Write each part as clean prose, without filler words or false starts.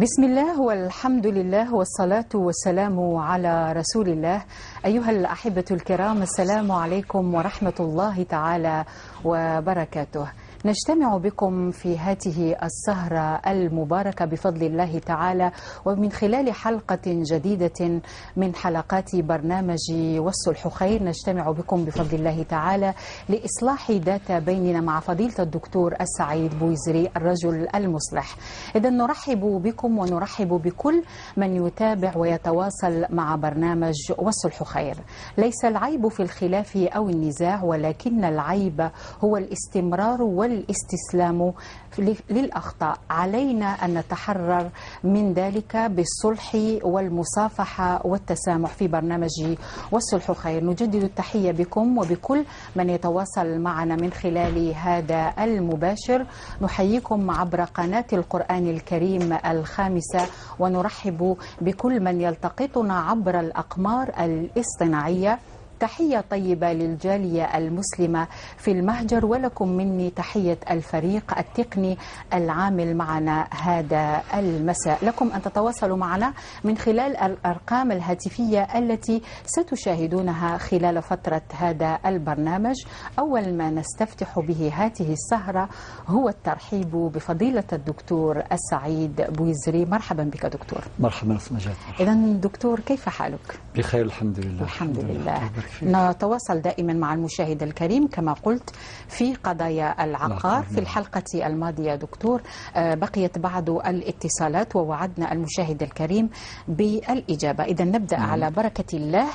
بسم الله والحمد لله والصلاة والسلام على رسول الله. أيها الأحبة الكرام، السلام عليكم ورحمة الله تعالى وبركاته. نجتمع بكم في هذه السهرة المباركة بفضل الله تعالى، ومن خلال حلقة جديدة من حلقات برنامج والصلح خير. نجتمع بكم بفضل الله تعالى لإصلاح ذات بيننا مع فضيلة الدكتور السعيد بويزري الرجل المصلح. إذا نرحب بكم ونرحب بكل من يتابع ويتواصل مع برنامج والصلح خير. ليس العيب في الخلاف أو النزاع، ولكن العيب هو الاستمرار والاستسلام للأخطاء. علينا أن نتحرر من ذلك بالصلح والمصافحة والتسامح في برنامج والصلح خير. نجدد التحية بكم وبكل من يتواصل معنا من خلال هذا المباشر. نحييكم عبر قناة القرآن الكريم الخامسة، ونرحب بكل من يلتقطنا عبر الأقمار الاصطناعية. تحية طيبة للجالية المسلمة في المهجر، ولكم مني تحية الفريق التقني العامل معنا هذا المساء. لكم أن تتواصلوا معنا من خلال الأرقام الهاتفية التي ستشاهدونها خلال فترة هذا البرنامج. أول ما نستفتح به هذه السهرة هو الترحيب بفضيلة الدكتور السعيد بويزري. مرحبا بك دكتور. مرحبا نجاة. إذا دكتور، كيف حالك؟ بخير الحمد لله. الحمد لله. نتواصل دائما مع المشاهد الكريم كما قلت في قضايا العقار. في الحلقة الماضية دكتور بقيت بعض الاتصالات ووعدنا المشاهد الكريم بالإجابة. إذا نبدأ على بركة الله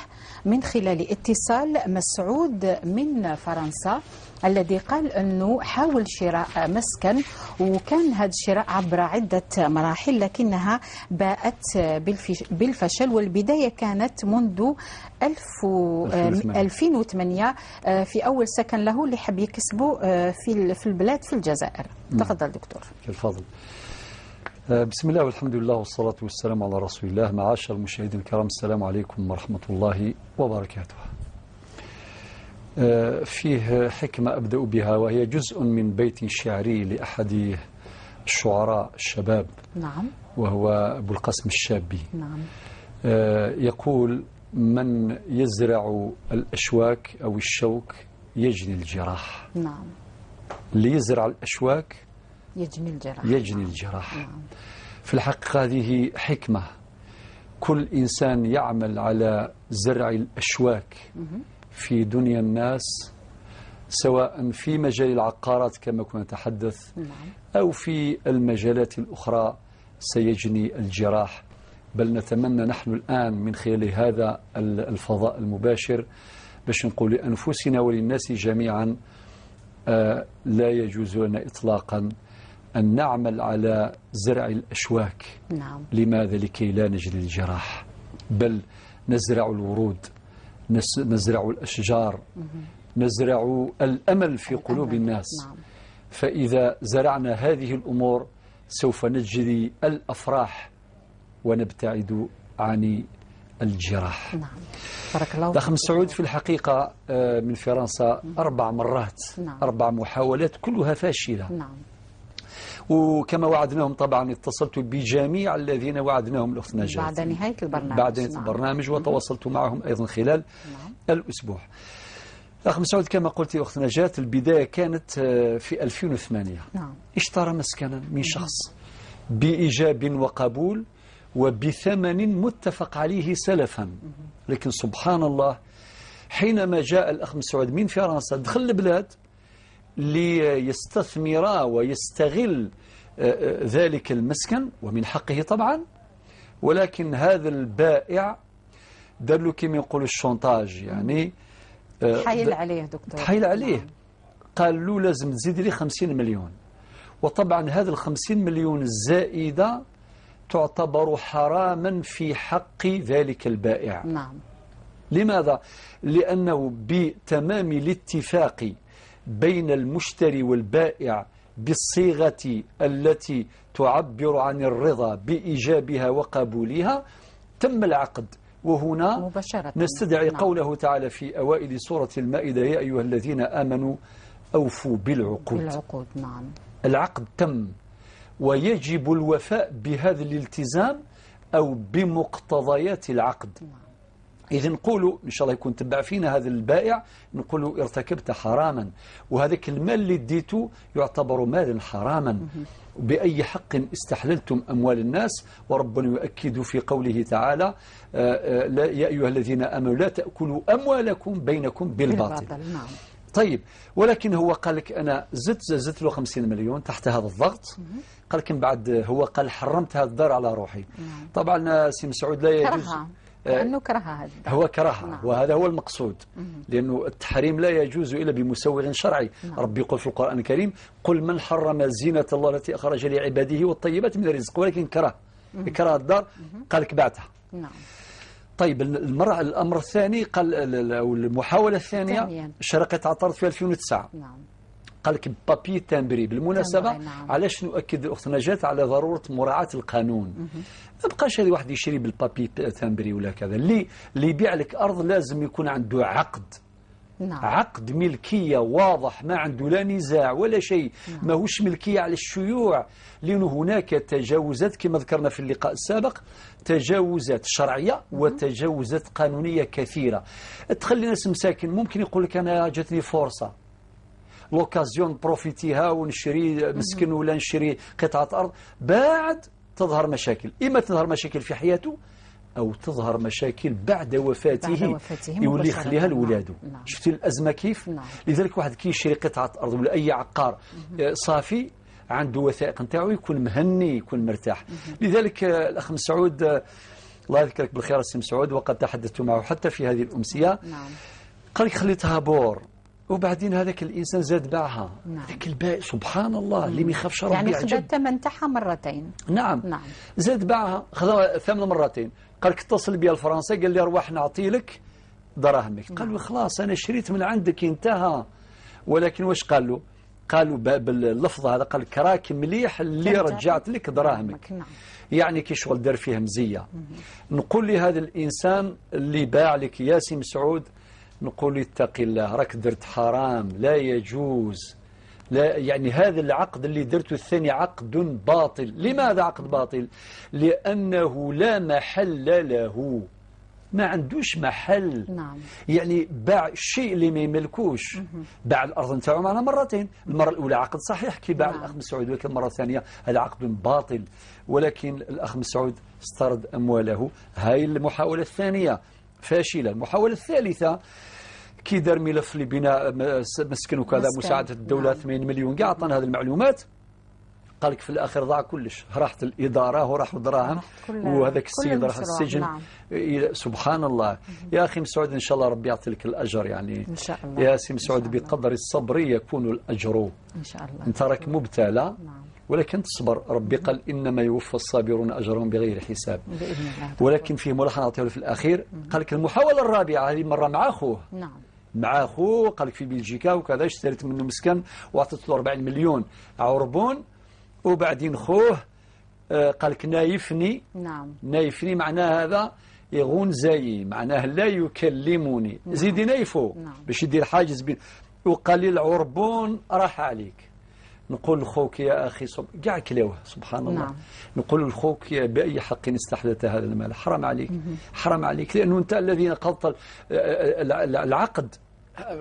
من خلال اتصال مسعود من فرنسا الذي قال أنه حاول شراء مسكن، وكان هذا الشراء عبر عدة مراحل لكنها باءت بالفشل، والبداية كانت منذ 2008 في أول سكن له اللي حب يكسبه في البلاد في الجزائر. تفضل دكتور. الفضل. بسم الله والحمد لله والصلاة والسلام على رسول الله. معاشر المشاهدين الكرام، السلام عليكم ورحمة الله وبركاته. فيه حكمة أبدأ بها، وهي جزء من بيت شعري لأحد الشعراء الشباب. نعم. وهو أبو القاسم الشابي. نعم. يقول: من يزرع الأشواك أو الشوك يجني الجراح. نعم. اللي يزرع الأشواك يجني الجراح. يجني الجراح. نعم. في الحقيقة هذه حكمة. كل إنسان يعمل على زرع الأشواك في دنيا الناس، سواء في مجال العقارات كما كنا نتحدث، نعم، أو في المجالات الأخرى، سيجني الجراح. بل نتمنى نحن الآن من خلال هذا الفضاء المباشر باش نقول لأنفسنا وللناس جميعا: لا يجوز لنا إطلاقا أن نعمل على زرع الأشواك. نعم. لماذا؟ لكي لا نجني الجراح، بل نزرع الورود، نزرع الأشجار، نزرع الأمل في قلوب الناس. نعم. فإذا زرعنا هذه الأمور سوف نجري الأفراح ونبتعد عن الجراح. نعم. بارك الله الأخ مسعود في الحقيقة من فرنسا 4 مرات. نعم. 4 محاولات كلها فاشلة. نعم. وكما وعدناهم طبعا اتصلت بجميع الذين وعدناهم الأخت نجاة بعد نهاية البرنامج. بعد نهاية نعم. البرنامج، وتواصلت معهم أيضا خلال نعم. الأسبوع. أخ مسعود كما قلت يا أخت نجاة، البداية كانت في 2008. نعم. اشترى مسكنا من شخص بإيجاب وقبول وبثمن متفق عليه سلفا، لكن سبحان الله حينما جاء الأخ مسعود من فرنسا دخل البلاد ليستثمر ويستغل ذلك المسكن، ومن حقه طبعا، ولكن هذا البائع دار له كما يقولوا الشونتاج، يعني تحايل عليه دكتور. تحايل عليه. قال له لازم تزيد لي 50 مليون، وطبعا هذا 50 مليون الزائدة تعتبر حراما في حق ذلك البائع. نعم. لماذا؟ لأنه بتمام الاتفاق بين المشتري والبائع بالصيغة التي تعبر عن الرضا بإيجابها وقبولها تم العقد. وهنا مباشرة نستدعي نعم. قوله تعالى في أوائل سورة المائدة: يا أيها الذين آمنوا أوفوا بالعقود. بالعقود. نعم. العقد تم، ويجب الوفاء بهذا الالتزام أو بمقتضيات العقد. إذا نقولوا إن شاء الله يكون تبع فينا هذا البائع، نقولوا ارتكبت حراما، وهذاك المال اللي ديته يعتبر مالا حراما. بأي حق استحللتم أموال الناس؟ وربنا يؤكد في قوله تعالى لا يا أيها الذين آمنوا لا تأكلوا أموالكم بينكم بالباطل. نعم. طيب، ولكن هو قال لك أنا زدت له 50 مليون تحت هذا الضغط. قال لك من بعد هو قال حرمت هذا الدار على روحي. طبعا سي مسعود لا يجوز، لأنه كرهها هذا، هو كرهها. نعم. وهذا هو المقصود، لأنه التحريم لا يجوز إلا بمسوغ شرعي. نعم. ربي يقول في القرآن الكريم قل من حرم زينة الله التي أخرج لعباده والطيبات من الرزق، ولكن كره كره الدار، قال لك بعتها. نعم. طيب، الأمر الثاني قال، أو المحاولة الثانية، شرى قطعة أرض في 2009. نعم. قال لك papier timbré. بالمناسبة. نعم. علاش نؤكد الأخت نجاة على ضرورة مراعاة القانون؟ ما بقاش هذه واحد يشري بال papier timbré ولا كذا. اللي يبيع لك أرض لازم يكون عنده عقد. نعم. عقد ملكية واضح، ما عنده لا نزاع ولا شيء. نعم. ماهوش ملكية على الشيوع، لأنه هناك تجاوزات كما ذكرنا في اللقاء السابق، تجاوزات شرعية وتجاوزات قانونية كثيرة تخلي ناس مساكن ممكن يقول لك أنا جاتني فرصة، l'occasion profiter ها ونشري مسكن ولا نشري قطعة أرض. بعد تظهر مشاكل، إما تظهر مشاكل في حياته أو تظهر مشاكل بعد وفاته، يولي يخليها لولاده. نعم. شفتي الأزمة كيف؟ نعم. لذلك واحد كي يشري قطعة أرض ولا أي عقار صافي عنده وثائق نتاعو يكون مهني، يكون مرتاح. لذلك الأخ مسعود الله يذكرك بالخير السي مسعود، وقد تحدثت معه حتى في هذه الأمسية. نعم. قال لك خليتها بور، وبعدين هذاك الإنسان زاد باعها. نعم. هذاك البائع سبحان الله اللي ما يخافش ربي، يعني خذا الثمن تاعها مرتين. نعم. نعم. زاد باعها، خذا ثمن مرتين. قال لك اتصل بي الفرنسي، قال لي ارواح نعطي لك دراهمك. قال له خلاص أنا شريت من عندك انتهى. ولكن واش قال له؟ قالوا باللفظ هذا، قال كراك مليح اللي رجعت لك دراهمك. نعم. يعني كي شغل دار فيه مزية. نقول لهذا الإنسان اللي باع لك يا سي مسعود، نقول اتق الله، راك درت حرام، لا يجوز. لا يعني هذا العقد اللي درته الثاني عقد باطل. لماذا عقد باطل؟ لأنه لا محل له، ما عندوش محل. نعم. يعني باع الشيء اللي ما يملكوش. باع الأرض نتاعو معنا مرتين، المرة الأولى عقد صحيح كي باع. نعم. الأخ مسعود، ولكن المرة الثانية هذا عقد باطل. ولكن الأخ مسعود استرد أمواله. هاي المحاولة الثانية فاشلة. المحاولة الثالثة كي دار ملف لبناء مسكن وكذا، مساعدة الدولة. نعم. 8 مليون كاع عطانا هذه المعلومات. قال لك في الآخر ضاع كلش، راحت الإدارة وراحوا دراهم، وهذاك السيد راح السجن. نعم. سبحان الله. يا أخي مسعود إن شاء الله ربي يعطي لك الأجر، يعني إن شاء الله. يا سي مسعود بقدر الصبر يكون الأجر إن شاء الله. أنت راك مبتلى. نعم. ولكن تصبر، ربي قال إنما يوفى الصابرون أجرهم بغير حساب بإذن الله. ولكن فيه ملاحظة نعطيها في الأخير. قال لك المحاولة الرابعة هذه مرة مع أخوه. نعم. مع أخوه قال لك في بلجيكا وكذا، اشتريت منه مسكن وأعطيت له 40 مليون عربون. وبعدين خوه قال لك نايفني. نعم. نايفني معناه هذا يغون زي، معناه لا يكلمني. نعم. زيدي نايفو. نعم. باش يدير حاجز بين، وقال لي العربون راح عليك. نقول لخوك يا أخي كاع كلاوه سبحان الله. نعم. نقول لخوك بأي حق استحدثت هذا المال؟ حرام عليك. حرام عليك، لأنه أنت الذي نقضت العقد،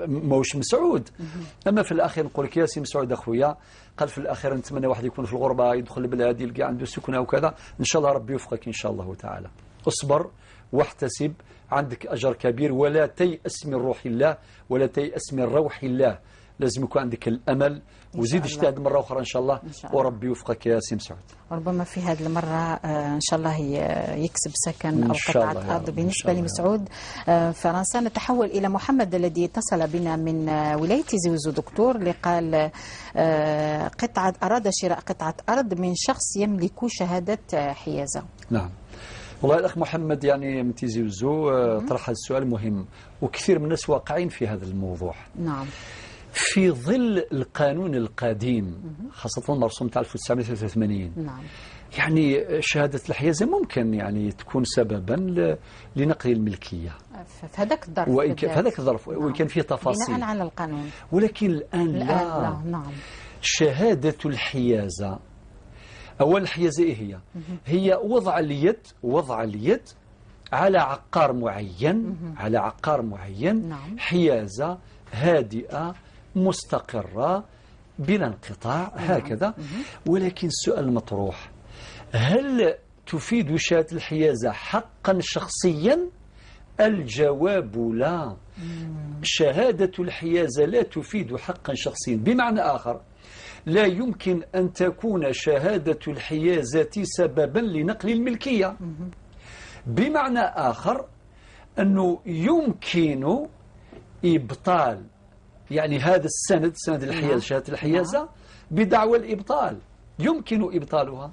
ماهوش مسعود. أما في الأخير نقول لك يا سي مسعود أخويا، قال في الأخير نتمنى واحد يكون في الغربة يدخل البلاد يلقى عنده سكنة وكذا، إن شاء الله ربي يوفقك إن شاء الله تعالى. اصبر واحتسب، عندك أجر كبير، ولا تيأس من روح الله، ولا تيأس من روح الله. لازم يكون عندك الأمل، وزيد اجتهد مرة أخرى إن شاء الله، وربي يوفقك يا سي مسعود. ربما في هذه المرة إن شاء الله يكسب سكن أو قطعة أرض. بالنسبة لمسعود فرنسا، نتحول إلى محمد الذي اتصل بنا من ولاية زوزو دكتور، اللي قال قطعة أراد شراء قطعة أرض من شخص يملك شهادة حيازة. نعم. والله الأخ محمد يعني من تيزي وزو طرح السؤال مهم، وكثير من الناس واقعين في هذا الموضوع. نعم. في ظل القانون القديم، خاصة المرسوم تاع 1983. نعم. يعني شهادة الحيازة ممكن يعني تكون سببا لنقل الملكية في هذاك الظرف، في هذاك الظرف. نعم. وإن كان فيه تفاصيل بناء على القانون، ولكن الآن لا. نعم. شهادة الحيازة أول الحيازة إيه هي؟ هي وضع اليد، وضع اليد على عقار معين، على عقار معين. نعم. حيازة هادئة مستقرة بلا انقطاع. نعم. هكذا. ولكن السؤال المطروح، هل تفيد شهادة الحيازة حقا شخصيا؟ الجواب لا. شهادة الحيازة لا تفيد حقا شخصيا. بمعنى آخر، لا يمكن أن تكون شهادة الحيازة سببا لنقل الملكية. بمعنى آخر أنه يمكن إبطال يعني هذا السند، سند الحيازة، شهادة الحيازة، بدعوى الإبطال، يمكن إبطالها.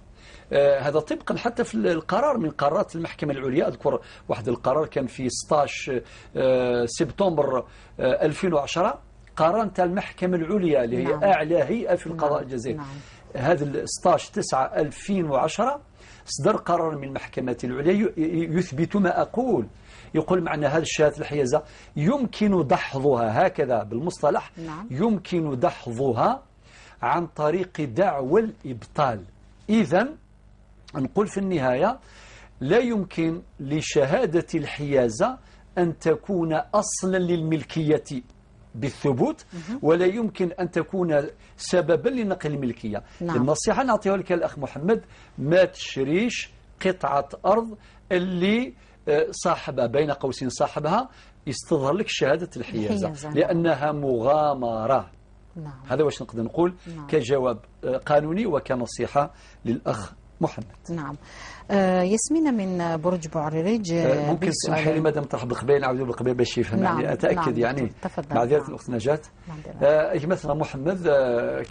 هذا طبقا حتى في القرار من قرارات المحكمة العليا. أذكر واحد القرار كان في 16 سبتمبر 2010، قرار تاع المحكمة العليا اللي هي أعلى هيئة في القضاء الجزائري. هذا 16/9/2010 صدر قرار من المحكمة العليا يثبت ما أقول. يقول معنى هذا الشهادة الحيازة يمكن دحضها، هكذا بالمصطلح، يمكن دحضها عن طريق دعوى الإبطال. إذن نقول في النهاية لا يمكن لشهادة الحيازة أن تكون أصلا للملكية بالثبوت، ولا يمكن أن تكون سببا لنقل الملكية. النصيحة نعطيها لك الأخ محمد، ما تشريش قطعة أرض اللي صاحبها بين قوسين صاحبها يستظهر لك شهادة الحيازة، لأنها مغامرة. هذا واش نقدر نقول كجواب قانوني وكنصيحة للأخ محمد. نعم. ياسمينة من برج بوعريريج، ممكن تسمحي لي مادام طرح بالقبيل، نعاودوا بالقبيل باش يفهم. يعني أتأكد يعني تفضل. معذرة الأخت نجاة. مثلا محمد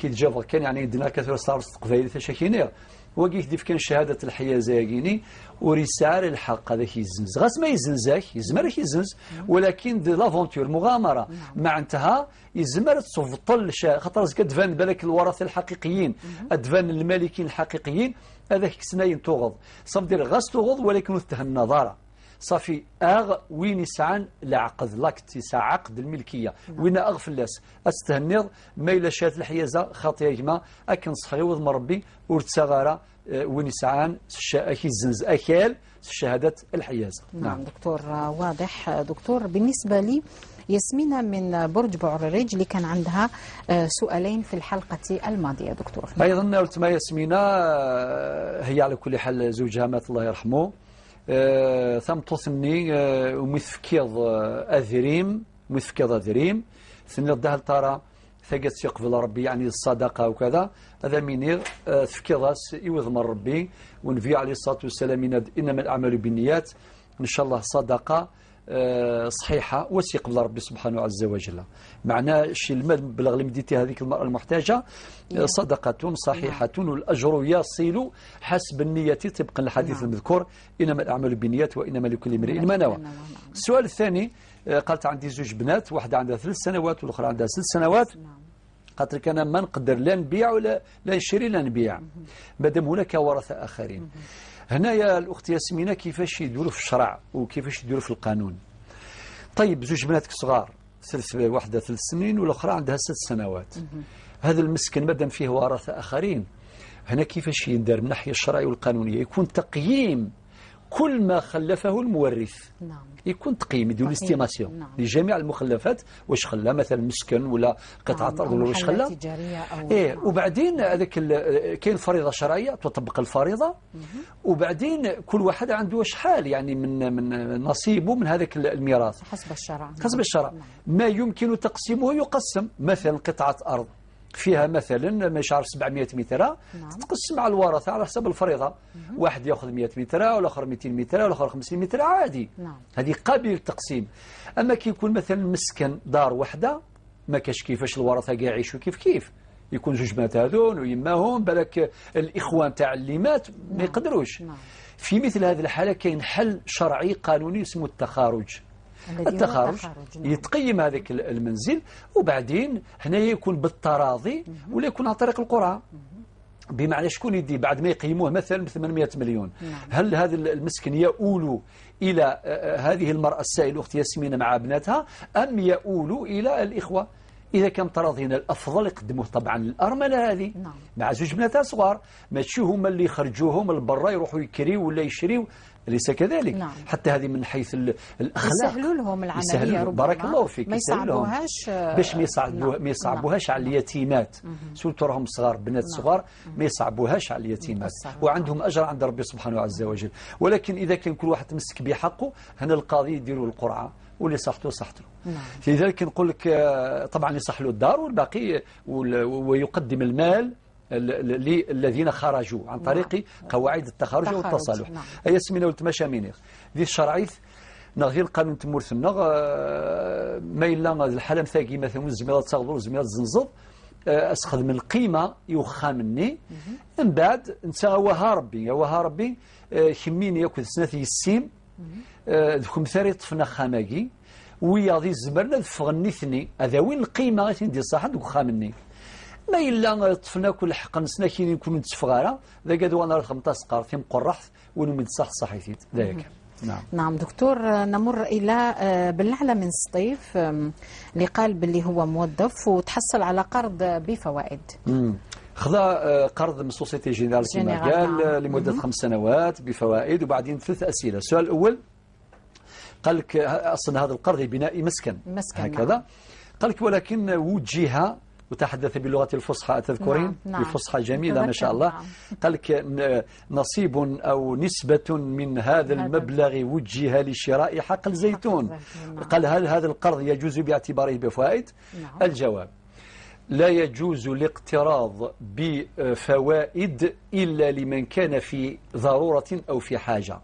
كي تجاوب كان يعني دينا كثير صار قبيل تشاكينير وكي كيف كان شهادة الحيازة ياكيني ورسال الحق هذاك يزنز، غاس ما يزنزاك يزمر يزنز، ولكن دي لافونتور مغامرة. معناتها يزمر تفضل خاطر كتبان بالك الورثة الحقيقيين، أدفان المالكين الحقيقيين، هذاك سناين تغض صافي دير غاس تغض ولكن تهم النظارة صافي اغ وين يسعان العقد لاكت يسعى عقد الملكية. وين اغ فلاس استهنيض ما الا شات الحيازة خاطيه يما اكن صحي وضم ربي ورتساغارا وين يسعان اكي الزنز اكال شهادة الحيازة. دكتور واضح. دكتور بالنسبة لي ياسمينة من برج بوعريريج اللي كان عندها سؤالين في الحلقة الماضية دكتور. أيضا قلت ما ياسمينة هي على كل حال زوجها مات الله يرحمه. ثم تصني ومثفكيض أذريم، مثفكيض أذريم ثني الدهل ترى ثقت يقبل ربي يعني الصدقة وكذا هذا منير تفكيضاس يوذمر ربي ونبي عليه الصلاة والسلام إنما الأعمال بالنيات. إن شاء الله صدقة صحيحة وسيقبل ربي سبحانه عز وجل. معناه الشيء المبلغ اللي مديتي هذيك المرأة المحتاجة صدقة صحيحة والأجر يصل حسب النية طبقا للحديث المذكور إنما الأعمال بالنيات وإنما لكل امرئ ما نوى. السؤال الثاني قالت عندي زوج بنات، واحدة عندها 3 سنوات والأخرى عندها 6 سنوات. قالت لك أنا ما نقدر لا نبيع ولا لا نشري لا نبيع مادام هناك ورثة آخرين. هنايا الأخت ياسمينة كيفاش يديروا في الشرع وكيفاش يديروا في القانون؟ طيب زوج بناتك صغار، واحدة 3 سنين والأخرى عندها 6 سنوات. هذا المسكن مادام فيه ورثة آخرين، هنا كيفاش يندار من الناحية الشرعية والقانونية؟ يكون تقييم كل ما خلفه المورث. يكون تقييم يديروا l'estimation لجميع المخلفات، واش خلى مثلا مسكن ولا قطعة أرض ولا واش خلى. إيه وبعدين هذاك كاين فريضة شرعية تطبق الفريضة، وبعدين كل واحد عنده شحال يعني من نصيبه من هذاك الميراث حسب الشرع. حسب الشرع. ما يمكن تقسيمه يقسم، مثلا قطعة أرض فيها مثلا مش عارف 700 متر تتقسم على الورثة على حسب الفريضة. واحد ياخذ 100 متر والاخر 200 متر والاخر 50 متر عادي. هذه قابل للتقسيم. اما كي يكون مثلا مسكن دار وحده ما كاش كيفاش الورثة كاع يعيشوا كيف كيف، يكون زوج بنات هذون ويماهم بالك الاخوان تاع اللي مات ما يقدروش. في مثل هذه الحالة كاين حل شرعي قانوني اسمه التخارج. التخارج يتقيم هذاك المنزل وبعدين هنا يكون بالتراضي ولا يكون عن طريق القرعة. بمعنى شكون يدي بعد ما يقيموه مثلا ب 800 مليون. هل هذا المسكن يؤول إلى هذه المرأة السائلة أخت ياسمين مع ابنتها أم يؤول إلى الإخوة؟ إذا كان تراضينا الأفضل يقدموه طبعا للأرملة هذه. نعم. مع زوج بناتها صغار، ماشي هما اللي يخرجوهم لبرا يروحوا يكريوا ولا يشريوا، أليس كذلك؟ نعم. حتى هذه من حيث الأخلاق يسهلوا لهم العملية ربما، بارك الله فيك، ما يصعبوهاش، باش ما يصعبوهاش على اليتيمات. surtout راهم صغار، بنات صغار، ما يصعبوهاش على اليتيمات، وعندهم أجر عند ربي سبحانه عز وجل. ولكن إذا كان كل واحد تمسك بحقه، هنا القاضي يديروا القرعة واللي صحته صحته. نعم. لذلك نقول لك طبعا يصح له الدار والباقي، ويقدم المال للذين خرجوا عن طريق نعم. قواعد التخارج والتصالح. نعم. أي سمينا والتماشى دي الشرعيث نغير القانون تمورث النغ ما إلا الحالة مثاقي مثلا زميلة تغضر زميلة تزنزض أسخذ من القيمة يوخا مني من بعد انت وها ربي وها ربي خميني ياكل سنة السيم ذكم ثاري طفنا خاماكي ويا ذي الزمرنا ذفغني ثني هذا وين القيمة غادي ندير صح دوك خامني ما إلا طفنا كل حق نسنا كي نكون نتفغارا ذاك هذا وانا 15 قار في مقرحت ونمد صح صحيتي ذاك. نعم. نعم دكتور، نمر إلى بالعلى من سطيف اللي قال باللي هو موظف وتحصل على قرض بفوائد. خذا قرض من Société Générale كما قال. نعم. لمدة 5 سنوات بفوائد. وبعدين 3 أسئلة. السؤال الأول قال لك أصلا هذا القرض لبناء مسكن هكذا. نعم. قال لك ولكن وجه وتحدث باللغة الفصحى، أتذكرين؟ نعم. نعم. بفصحى جميلة ما شاء الله. نعم. قال لك نصيب أو نسبة من هذا المبلغ وجه لشراء حقل زيتون. نعم. قال هل هذا القرض يجوز باعتباره بفوائد؟ نعم. الجواب لا يجوز الاقتراض بفوائد إلا لمن كان في ضرورة أو في حاجة.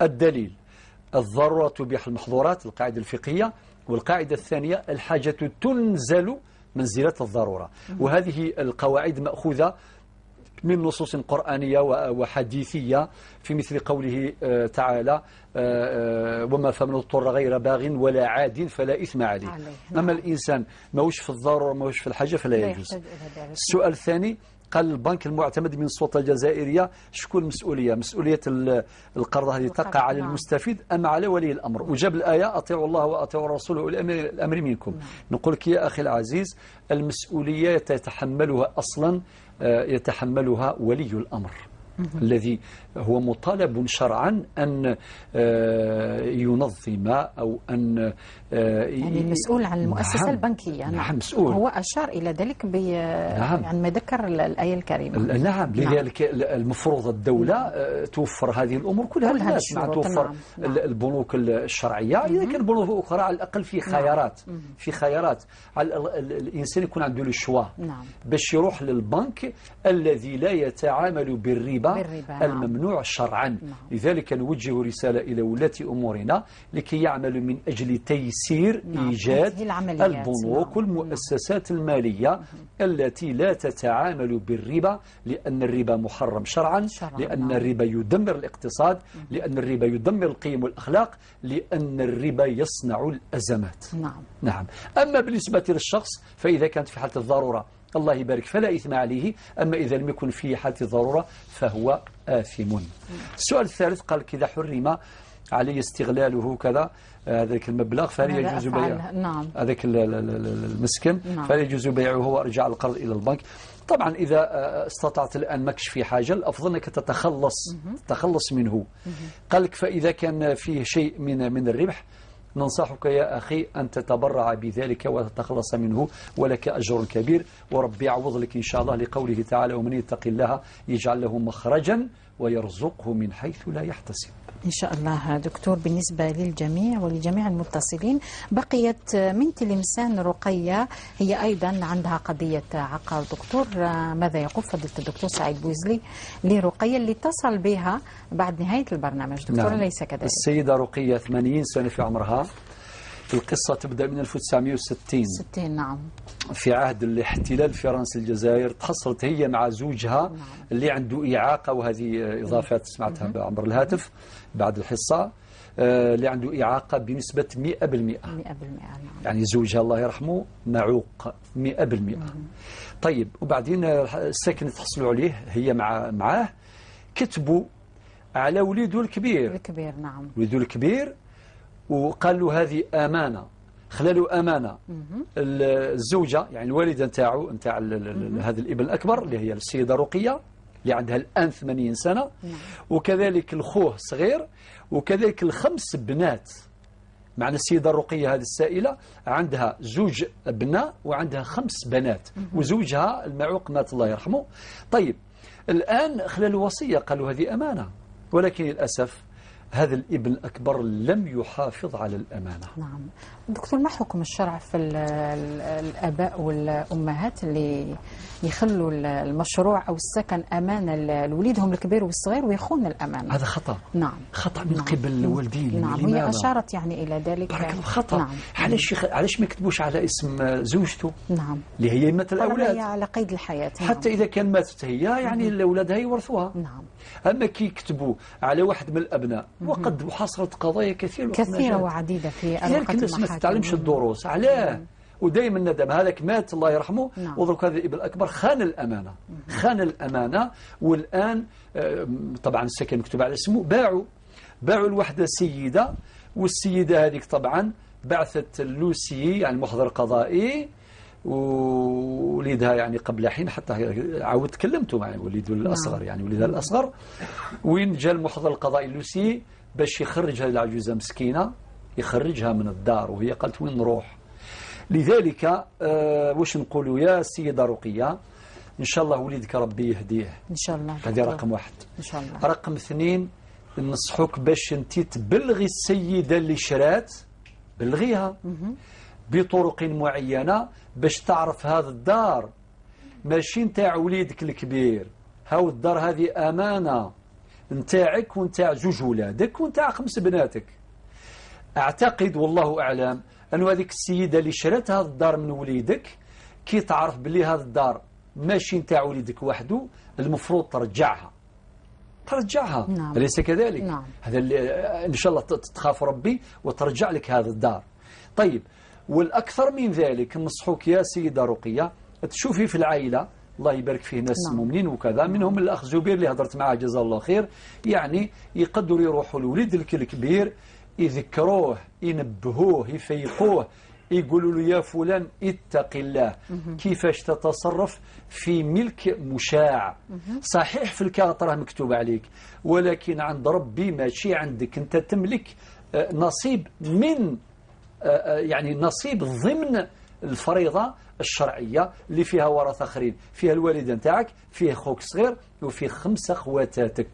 الدليل الضرورة تبيح المحظورات، القاعدة الفقهية، والقاعدة الثانية الحاجة تنزل منزلة الضرورة. وهذه القواعد مأخوذة من نصوص قرآنية وحديثية، في مثل قوله تعالى وما فمن اضطر غير باغ ولا عاد فلا إثم عليه. أما الإنسان ماهوش في الضرورة ماهوش في الحاجة فلا يجوز. السؤال الثاني قال البنك المعتمد من السلطة الجزائرية شكون المسؤولية؟ مسؤولية القرض هذه تقع على المستفيد أم على ولي الأمر؟ وجاب الآية أطيعوا الله وأطيعوا الرسول وأولي الأمر منكم. نقول لك يا أخي العزيز المسؤولية يتحملها أصلا يتحملها ولي الأمر الذي هو مطالب شرعا أن ينظم أو أن يعني المسؤول عن المؤسسة. نعم. البنكية. نعم مسؤول. هو أشار إلى ذلك نعم. عندما ذكر الآية الكريمة. نعم. لذلك المفروض الدولة توفر هذه الأمور كلها للناس، مع توفر. نعم. البنوك الشرعية. إذا كان بنوك أخرى على الأقل في خيارات. نعم. في خيارات على الإنسان يكون عنده le choix. نعم. باش يروح للبنك الذي لا يتعامل بالربا الممنوع شرعا. نعم. لذلك نوجه رسالة إلى ولاة أمورنا لكي يعملوا من أجل تيسير نعم. إيجاد البنوك. نعم. والمؤسسات المالية. نعم. التي لا تتعامل بالربا، لأن الربا محرم شرعا. لأن نعم. الربا يدمر الاقتصاد. لأن الربا يدمر القيم والأخلاق، لأن الربا يصنع الأزمات. نعم. نعم. أما بالنسبة للشخص فإذا كانت في حالة الضرورة الله يبارك فلا إثم عليه، أما إذا لم يكن في حالة الضرورة فهو آثم. السؤال الثالث قال إذا حرم عليه استغلاله كذا هذاك المبلغ فهل يجوز بيعه؟ نعم. هذاك المسكن. نعم. فهل يجوز بيعه وارجاع القرض إلى البنك؟ طبعا إذا استطعت الآن ماكش في حاجة الأفضل أنك تتخلص منه. قال لك فإذا كان فيه شيء من الربح ننصحك يا أخي أن تتبرع بذلك وتتخلص منه ولك أجر كبير، وربي يعوض لك إن شاء الله، لقوله تعالى ومن يتق الله يجعل له مخرجا ويرزقه من حيث لا يحتسب. إن شاء الله دكتور. بالنسبة للجميع ولجميع المتصلين، بقيت من تلمسان رقية، هي أيضا عندها قضية عقار. دكتور ماذا يقول فضيلة الدكتور سعيد بوزلي لرقية اللي اتصل بها بعد نهاية البرنامج؟ دكتور نعم. ليس كذلك. السيدة رقية 80 سنة في عمرها. القصة تبدأ من 1960 60. نعم. في عهد الاحتلال الفرنسي الجزائر تحصلت هي مع زوجها. نعم. اللي عنده إعاقة، وهذه إضافات سمعتها بعمر الهاتف بعد الحصة، اللي عنده إعاقة بنسبة 100%. 100%. نعم. يعني زوجها الله يرحمه معوق 100%. طيب وبعدين السكن اللي تحصلوا عليه هي معاه كتبوا على وليده الكبير. الكبير. نعم. وليده الكبير، وقال له هذه أمانة، خلالو امانه الزوجة، يعني الوالدة نتاعو نتاع هذا الابن الاكبر اللي هي السيدة رقيه اللي عندها الان 80 سنة، وكذلك الخوه الصغير، وكذلك الخمس بنات. معنى السيدة الرقية هذه السائلة عندها زوج ابناء وعندها 5 بنات، وزوجها المعوق مات الله يرحمه. طيب الآن خلال الوصية قالوا هذه أمانة، ولكن للأسف هذا الابن الأكبر لم يحافظ على الأمانة. نعم دكتور، ما حكم الشرع في الآباء والأمهات اللي يخلوا المشروع أو السكن أمانة لوليدهم الكبير والصغير ويخون الأمانة؟ هذا خطأ. نعم، خطأ من قبل الوالدين. نعم، وهي أشارت يعني إلى ذلك. بارك الله، خطأ. نعم. علاش ما يكتبوش على اسم زوجته؟ نعم، اللي هي يمة الأولاد، هي على قيد الحياة. نعم. حتى إذا كان ماتت هي يعني الأولاد هي يورثوها. نعم. أما كي يكتبوا على واحد من الأبناء، وقد حصلت قضايا كثيرة وعديدة في لذلك الناس ما تتعلمش الدروس. علاه؟ ودائما الندم، هذاك مات الله يرحمه. نعم. وذرك هذا الابن الأكبر خان الأمانة، خان الأمانة. والآن طبعا السكن مكتوب على اسمه، باعوا لوحدة سيدة، والسيدة هذيك طبعا بعثت اللوسي يعني المحضر القضائي ووليدها يعني قبل حين، حتى عاود كلمته مع وليده الأصغر. يعني وليدها الأصغر، وين جاء المحضر القضائي اللوسي باش يخرج هذه العجوزة مسكينة، يخرجها من الدار، وهي قالت وين نروح؟ لذلك واش نقولوا يا السيدة رقية، إن شاء الله وليدك ربي يهديه إن شاء الله. هذه رقم 1. إن شاء الله. رقم 2، ننصحك باش أنت تبلغي السيدة اللي شرات، بلغيها بطرق معينة باش تعرف هذا الدار ماشي نتاع وليدك الكبير، هاو الدار هذه أمانة نتاعك ونتاع زوج ولادك ونتاع 5 بناتك. أعتقد والله أعلم أنه هذيك السيدة اللي شرت هذا الدار من وليدك كي تعرف بلي هذا الدار ماشي نتاع وليدك وحده، المفروض ترجعها. نعم. أليس كذلك؟ نعم. هذا اللي إن شاء الله تخاف ربي وترجع لك هذا الدار. طيب، والأكثر من ذلك نصحوك يا سيدة رقية تشوفي في العائلة، الله يبارك فيه ناس مؤمنين وكذا، منهم الأخ زبير اللي هضرت معاه جزاه الله خير، يعني يقدروا يروحوا لوليد الكبير يذكروه، ينبهوه، يفيقوه، يقولوا له يا فلان اتق الله، كيفاش تتصرف في ملك مشاع. صحيح في الكارت راه مكتوب عليك، ولكن عند ربي ماشي عندك، انت تملك نصيب من يعني نصيب ضمن الفريضة الشرعية اللي فيها ورثة آخرين، فيها الوالدة نتاعك، فيه خوك صغير، وفيه 5 خواتاتك.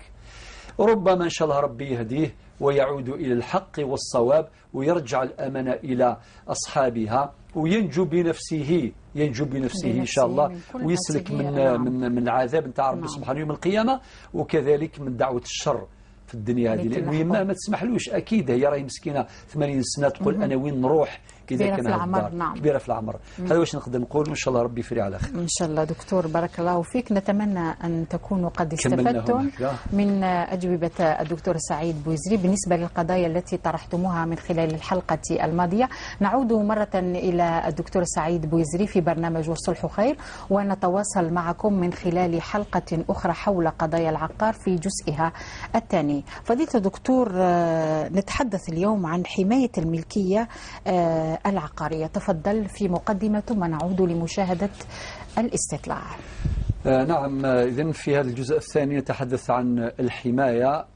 ربما إن شاء الله ربي يهديه ويعود إلى الحق والصواب ويرجع الأمانة إلى أصحابها وينجو بنفسه، ينجو بنفسه إن شاء الله، ويسلك من من من العذاب نتاع ربي سبحانه يوم القيامة، وكذلك من دعوة الشر في الدنيا هذه، لأنه يما ما تسمحلوش أكيد، هي راهي مسكينة 80 سنة تقول أنا وين نروح إذا كان هذا الدار. نعم. كبيرة في العمر. هذا واش نقدر نقول، وإن شاء الله ربي يفري على خير إن شاء الله. دكتور بارك الله فيك، نتمنى أن تكونوا قد استفدتم من أجوبة الدكتور سعيد بوزري بالنسبة للقضايا التي طرحتموها من خلال الحلقة الماضية. نعود مرة إلى الدكتور سعيد بوزري في برنامج والصلح خير، ونتواصل معكم من خلال حلقة أخرى حول قضايا العقار في جزئها الثاني. فضيلة الدكتور، نتحدث اليوم عن حماية الملكية العقارية. تفضل في مقدمة ثم نعود لمشاهدة الاستطلاع. نعم، إذن في هذا الجزء الثاني نتحدث عن الحماية،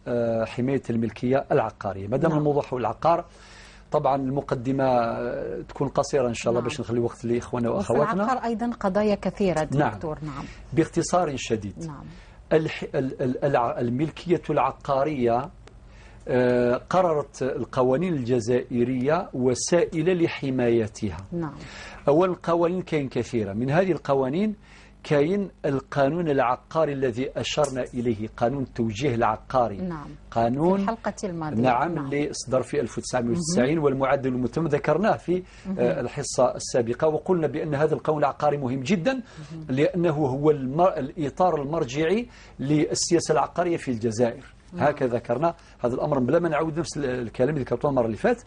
حماية الملكية العقارية. ما دام الموضوع حول العقار، طبعا المقدمة تكون قصيرة إن شاء الله باش نخلي وقت لإخواننا وأخواتنا. وفي العقار أيضا قضايا كثيرة دكتور. نعم. باختصار شديد. نعم. الملكية العقارية قررت القوانين الجزائرية وسائل لحمايتها. نعم. أول القوانين كاين كثيرة، من هذه القوانين كاين القانون العقاري الذي أشرنا إليه، قانون التوجيه العقاري. نعم. قانون في الحلقة الماضية. نعم. اللي صدر في 1990 والمعدل المتم ذكرناه في الحصة السابقة، وقلنا بأن هذا القانون العقاري مهم جدا لأنه هو الإطار المرجعي للسياسة العقارية في الجزائر. هكذا ذكرنا هذا الأمر بلا ما نعود نفس الكلام اللي ذكرته المرة اللي فات.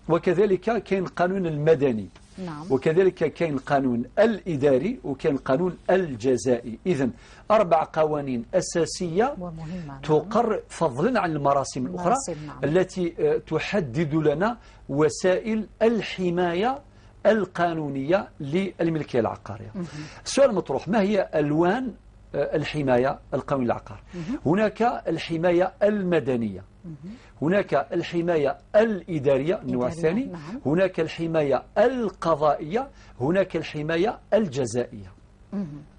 وكذلك كاين القانون المدني. نعم. وكذلك كاين القانون الإداري وكاين القانون الجزائي. إذن 4 قوانين أساسية ومهمة. نعم. تقر فضلا عن المراسم الأخرى. نعم. التي تحدد لنا وسائل الحماية القانونية للملكية العقارية. السؤال المطروح: ما هي ألوان الحماية القانونية للعقار؟ هناك الحماية المدنية، هناك الحماية الإدارية النوع الثاني، نعم. هناك الحماية القضائية، هناك الحماية الجزائية.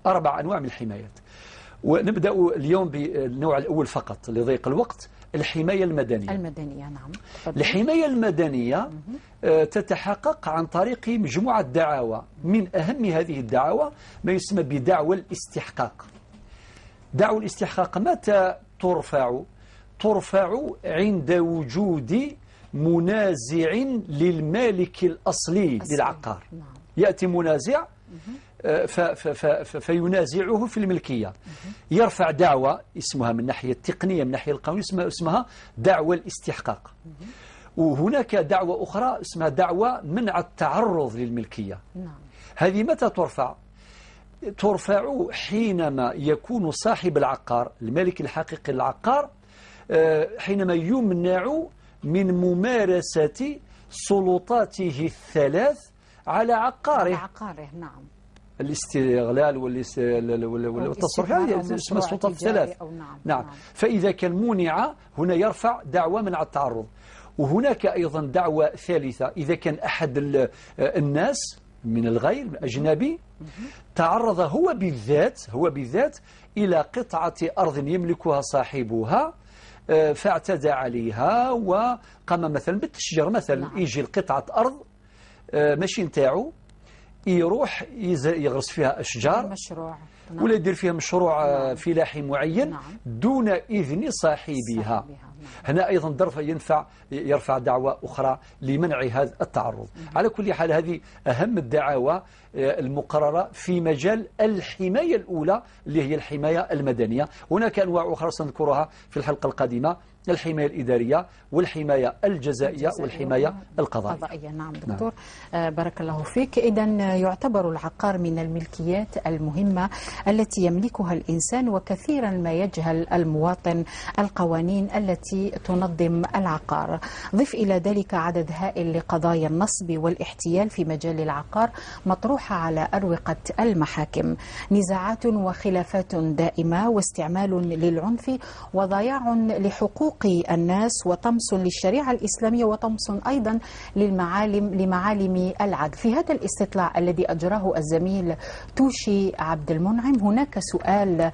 4 أنواع من الحمايات. ونبدأ اليوم بالنوع الأول فقط لضيق الوقت، الحماية المدنية. المدنية، نعم. تفضل. الحماية المدنية تتحقق عن طريق مجموعة دعاوى، من أهم هذه الدعاوى ما يسمى بدعوى الاستحقاق. دعوى الاستحقاق متى ترفع؟ ترفع عند وجود منازع للمالك الأصلي للعقار. نعم. يأتي منازع فينازعه في الملكية، يرفع دعوة اسمها من ناحية التقنية من ناحية القانون اسمها دعوة الاستحقاق. وهناك دعوة أخرى اسمها دعوة منع التعرض للملكية. نعم. هذه متى ترفع؟ ترفع حينما يكون صاحب العقار المالك الحقيقي للعقار حينما يمنع من ممارسة سلطاته الثلاث على عقاره. على عقاره، نعم. الاستغلال والتصرف، هذه اسمها السلطات الثلاث. نعم. نعم. فإذا كان منع هنا يرفع دعوة منع التعرض. وهناك أيضا دعوة ثالثة، إذا كان أحد الناس من الغير الأجنبي تعرض هو بالذات إلى قطعة أرض يملكها صاحبها، فاعتدى عليها وقام مثلا بالتشجير مثلا. نعم. يجي لقطعة أرض ماشي نتاعو، يروح يغرس فيها أشجار مشروع. نعم. ولا يدير فيها مشروع. نعم. فلاحي معين. نعم. دون إذن صاحبها. نعم. هنا أيضا ينفع يرفع دعوة أخرى لمنع هذا التعرض. على كل حال هذه أهم الدعاوى المقررة في مجال الحماية الأولى اللي هي الحماية المدنية. هناك أنواع أخرى سنذكرها في الحلقة القادمة: الحماية الإدارية والحماية الجزائية والحماية القضائية. نعم دكتور. نعم. بارك الله فيك. إذن يعتبر العقار من الملكيات المهمة التي يملكها الإنسان، وكثيرا ما يجهل المواطن القوانين التي تنظم العقار. ضف إلى ذلك عدد هائل لقضايا النصب والاحتيال في مجال العقار مطروحة على أروقة المحاكم، نزاعات وخلافات دائمة واستعمال للعنف وضياع لحقوق الناس وطمس للشريعة الإسلامية وطمس أيضا لمعالم العدل. في هذا الاستطلاع الذي أجراه الزميل توشي عبد المنعم هناك سؤال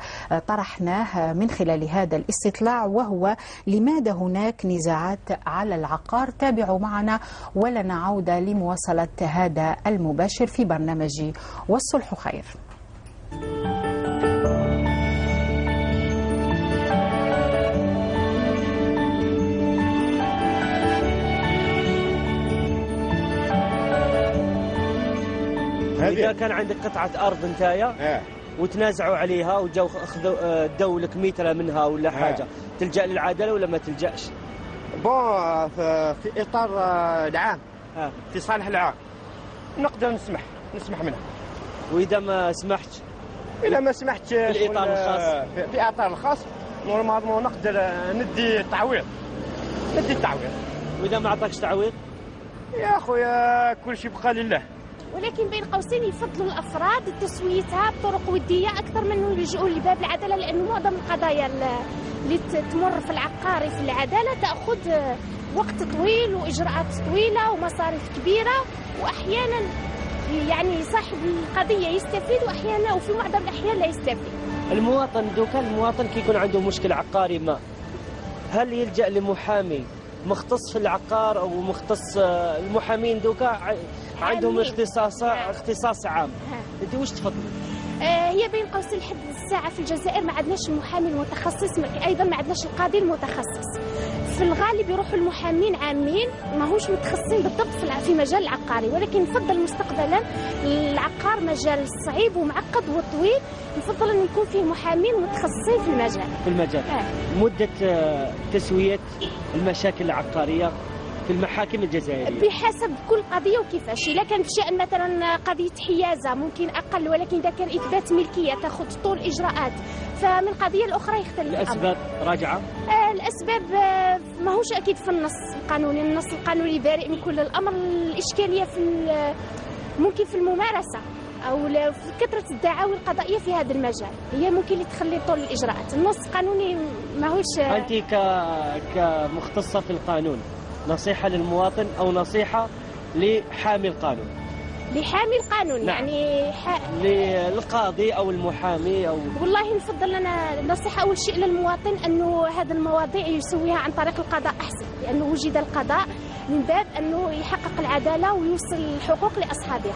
طرحناه من خلال هذا الاستطلاع، وهو لماذا هناك نزاعات على العقار؟ تابعوا معنا ولنا عودة لمواصلة هذا المباشر في برنامج والصلح خير. إذا كان عندك قطعة أرض نتايا وتنازعوا عليها وجاو أخذوا داو لك متر منها ولا حاجة، تلجأ للعدالة ولا ما تلجأش؟ bon في إطار العام، في صالح العام نقدر نسمح منها. وإذا ما سمحتش؟ إذا ما سمحتش في الإطار الخاص، في إطار الخاص normalement نقدر ندي تعويض، ندي التعويض. وإذا ما عطاكش تعويض؟ يا خويا كل شيء بقى لله. ولكن بين قوسين يفضلوا الافراد تسويتها بطرق وديه اكثر من انه يلجؤوا لباب العدالة، لانه معظم القضايا اللي تمر في العقاري في العدالة تاخذ وقت طويل واجراءات طويلة ومصاريف كبيرة، واحيانا يعني صاحب القضية يستفيد واحيانا وفي معظم الاحيان لا يستفيد. المواطن دوكا المواطن كي يكون عنده مشكل عقاري ما، هل يلجأ لمحامي مختص في العقار او مختص؟ المحامين دوكا عندهم اختصاص عام. انت واش تفضلي؟ هي بين قوسين لحد الساعة في الجزائر ما عندناش المحامي المتخصص، ايضا ما عندناش القاضي المتخصص. في الغالب يروحوا المحامين عامين ماهوش متخصصين بالضبط في مجال العقاري، ولكن نفضل مستقبلا العقار مجال صعيب ومعقد وطويل، نفضل ان يكون فيه محامين متخصصين في المجال. في المجال. مدة تسوية المشاكل العقارية في المحاكم الجزائرية بحسب كل قضية وكيفاش. إذا كان في شأن مثلا قضية حيازة ممكن أقل، ولكن إذا كان إثبات ملكية تأخذ طول إجراءات، فمن قضية الأخرى يختلف. الأسباب راجعة؟ الأسباب ماهوش أكيد في النص القانوني، النص القانوني بارئ من كل الأمر. الإشكالية في ممكن في الممارسة أو في كثرة الدعاوي القضائية في هذا المجال، هي ممكن اللي تخلي طول الإجراءات. النص القانوني ماهوش. أنت كمختصة في القانون، نصيحة للمواطن أو نصيحة لحامي القانون؟ لحامي القانون. نعم. يعني للقاضي أو المحامي أو والله نفضل أنا نصيحة أول شيء للمواطن أنه هذه المواضيع يسويها عن طريق القضاء أحسن، لأنه وجد القضاء من باب أنه يحقق العدالة ويوصل الحقوق لأصحابها.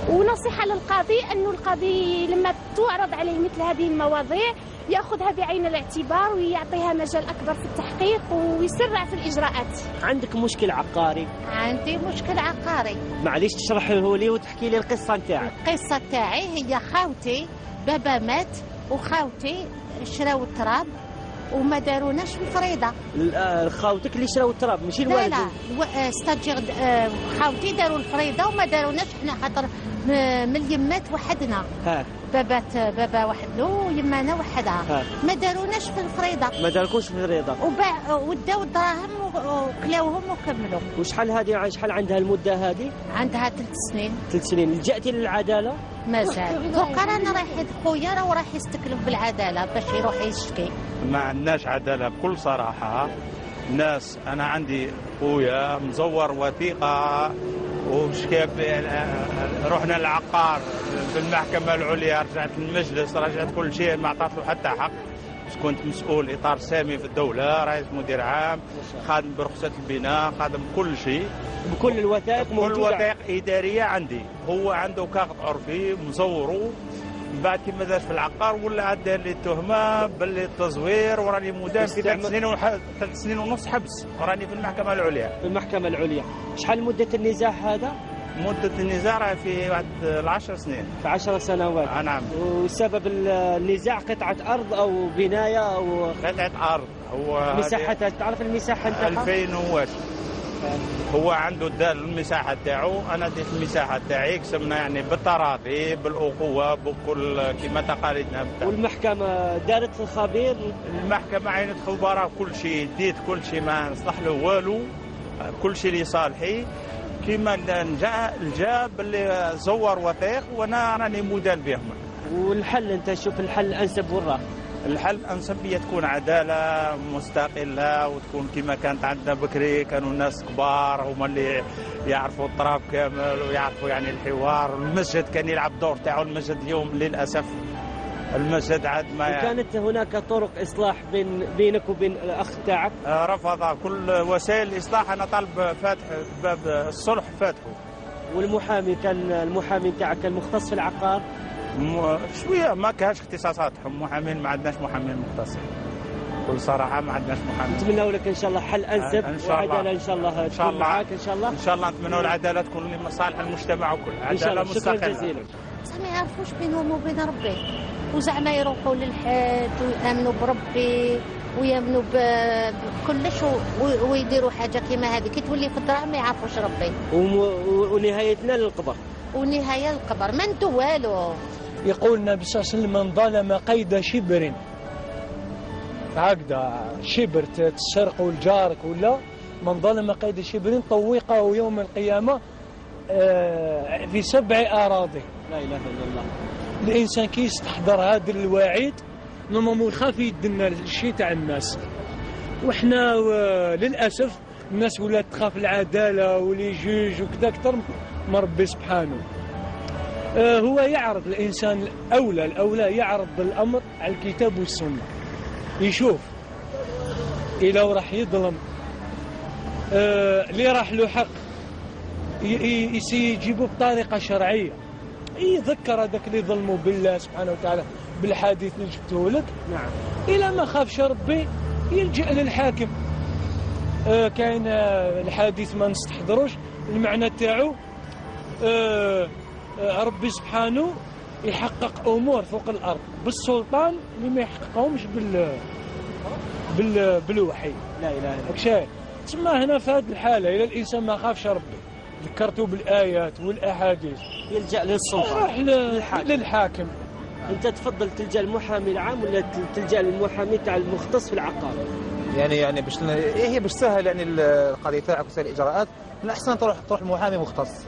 ونصيحة للقاضي أنه القاضي لما تعرض عليه مثل هذه المواضيع يأخذها بعين الاعتبار ويعطيها مجال أكبر في التحقيق ويسرع في الإجراءات. عندك مشكل عقاري؟ عندي مشكل عقاري. معليش تشرحه لي وتحكي لي القصة نتاعك. القصة تاعي هي خاوتي بابا مات وخاوتي شراو التراب وما داروناش الفريضة. خاوتك اللي شراو التراب ماشي الوالد؟ لا لا، c'est-à-dire خاوتي داروا الفريضة وما داروناش حنا، خاطر من اليمات وحدنا. بابا وحده ويمانا وحدها، ما داروناش في الفريضة. ما داركوش في الفريضة وباع وداو الدراهم وكلاوهم وكملوا. وشحال هذه، شحال عندها المدة هذه؟ عندها 3 سنين. 3 سنين. لجأتي للعدالة؟ مازال. دوكا رانا رايح خويا راه راح يستكلف بالعدالة باش يروح يشكي. ما عندناش عدالة بكل صراحة. ناس انا عندي خويا مزور وثيقة وشكاب، رحنا للعقار في المحكمة العليا، رجعت للمجلس، رجعت كل شيء، ما عطات له حتى حق. كنت مسؤول إطار سامي في الدولة، رئيس مدير عام، خادم برخصة البناء، خادم كل شيء، بكل الوثائق موجودة، كل الوثائق إدارية عندي. هو عنده كاغط عرفي مزوره، من بعد كي ما دارش في العقار ولا عاد لي التهمة باللي التزوير، وراني مدان في 3 سنين 3 سنين ونص حبس، وراني في المحكمة العليا. في المحكمة العليا. شحال مدة النزاع هذا؟ مدة النزاع راه في واحد 10 سنين. في 10 سنوات. نعم. وسبب النزاع قطعة أرض أو بناية أو قطعة أرض. هو مساحتها تعرف المساحة نتاعها؟ 2000 وواش. هو عنده دار المساحة تاعو، أنا ديت المساحة تاعي، قسمنا يعني بالتراضي بالأخوة بكل كما تقاليدنا. والمحكمة دارت الخبير؟ المحكمة عينت خبراء، كل شيء ديت، كل شيء ما نصلح له والو، كل شيء لصالحي. كما جا باللي زور وثائق وانا راني مدان بهم. والحل انت شوف الحل الانسب وين راه؟ الحل الانسب هي تكون عدالة مستقلة، وتكون كما كانت عندنا بكري، كانوا الناس كبار هما اللي يعرفوا الطراب كامل ويعرفوا يعني الحوار. المسجد كان يلعب دور تاعو، المسجد اليوم للاسف المسجد عاد ما. وكانت هناك طرق اصلاح بينك وبين الاخ تاعك؟ رفض كل وسائل الاصلاح. انا طالب فاتح باب الصلح فاتحة. والمحامي كان المحامي تاعك كان مختص في العقار؟ شوية ما كانش اختصاصات محامين، ما عندناش محامين مختصين بكل صراحة، ما عندناش محامين. نتمنوا لك ان شاء الله حل انسب وعداله ان شاء الله، ان شاء الله معاك ان شاء الله. ان شاء الله نتمنوا العدالة تكون لمصالح المجتمع وكل عدالة مستقلة. شكرا جزيلا. بصح ما يعرفوش بينهم وبين ربي، وزعما يروحوا للحد ويامنوا بربي ويامنوا بكلش ويديروا حاجة كيما هذه، كي تولي في الدراهم ما يعرفوش ربي. ونهايتنا للقبر. ونهاية القبر ما ندو والو. يقول النبي صلى الله عليه وسلم من ظلم قيد شبر، هكذا شبر تسرقوا لجارك ولا، من ظلم قيد شبر طوقه يوم القيامة في 7 أراضي. لا إله إلا الله. الإنسان كي يستحضر هذا الوعيد normalement يخاف يدنا الشيء تاع الناس، وحنا للأسف الناس ولات تخاف العدالة و les juges وكذا أكثر من ربي سبحانه. هو يعرض الإنسان الأولى يعرض الأمر على الكتاب والسنة، يشوف إلى راح يظلم اللي راح له حق يجيبه بطريقة شرعية، يذكر هذاك اللي ظلمه بالله سبحانه وتعالى بالحديث اللي جبته لك. نعم. إلى ما خافش ربي يلجأ للحاكم. كاين الحديث ما نستحضروش المعنى تاعو، ربي سبحانه يحقق امور فوق الارض بالسلطان اللي ما يحققهمش بالوحي. لا اله الا الله. شايف؟ تسمى هنا في هذه الحالة الى الانسان ما خافش ربي، ذكرته بالايات والاحاديث، يلجا للسلطان، يروح للحاكم. انت تفضل تلجا للمحامي العام ولا تلجا للمحامي تاع المختص في العقار؟ يعني باش ايه هي باش تسهل يعني القضية تاعك وتسهل الاجراءات، من الاحسن تروح لمحامي مختص.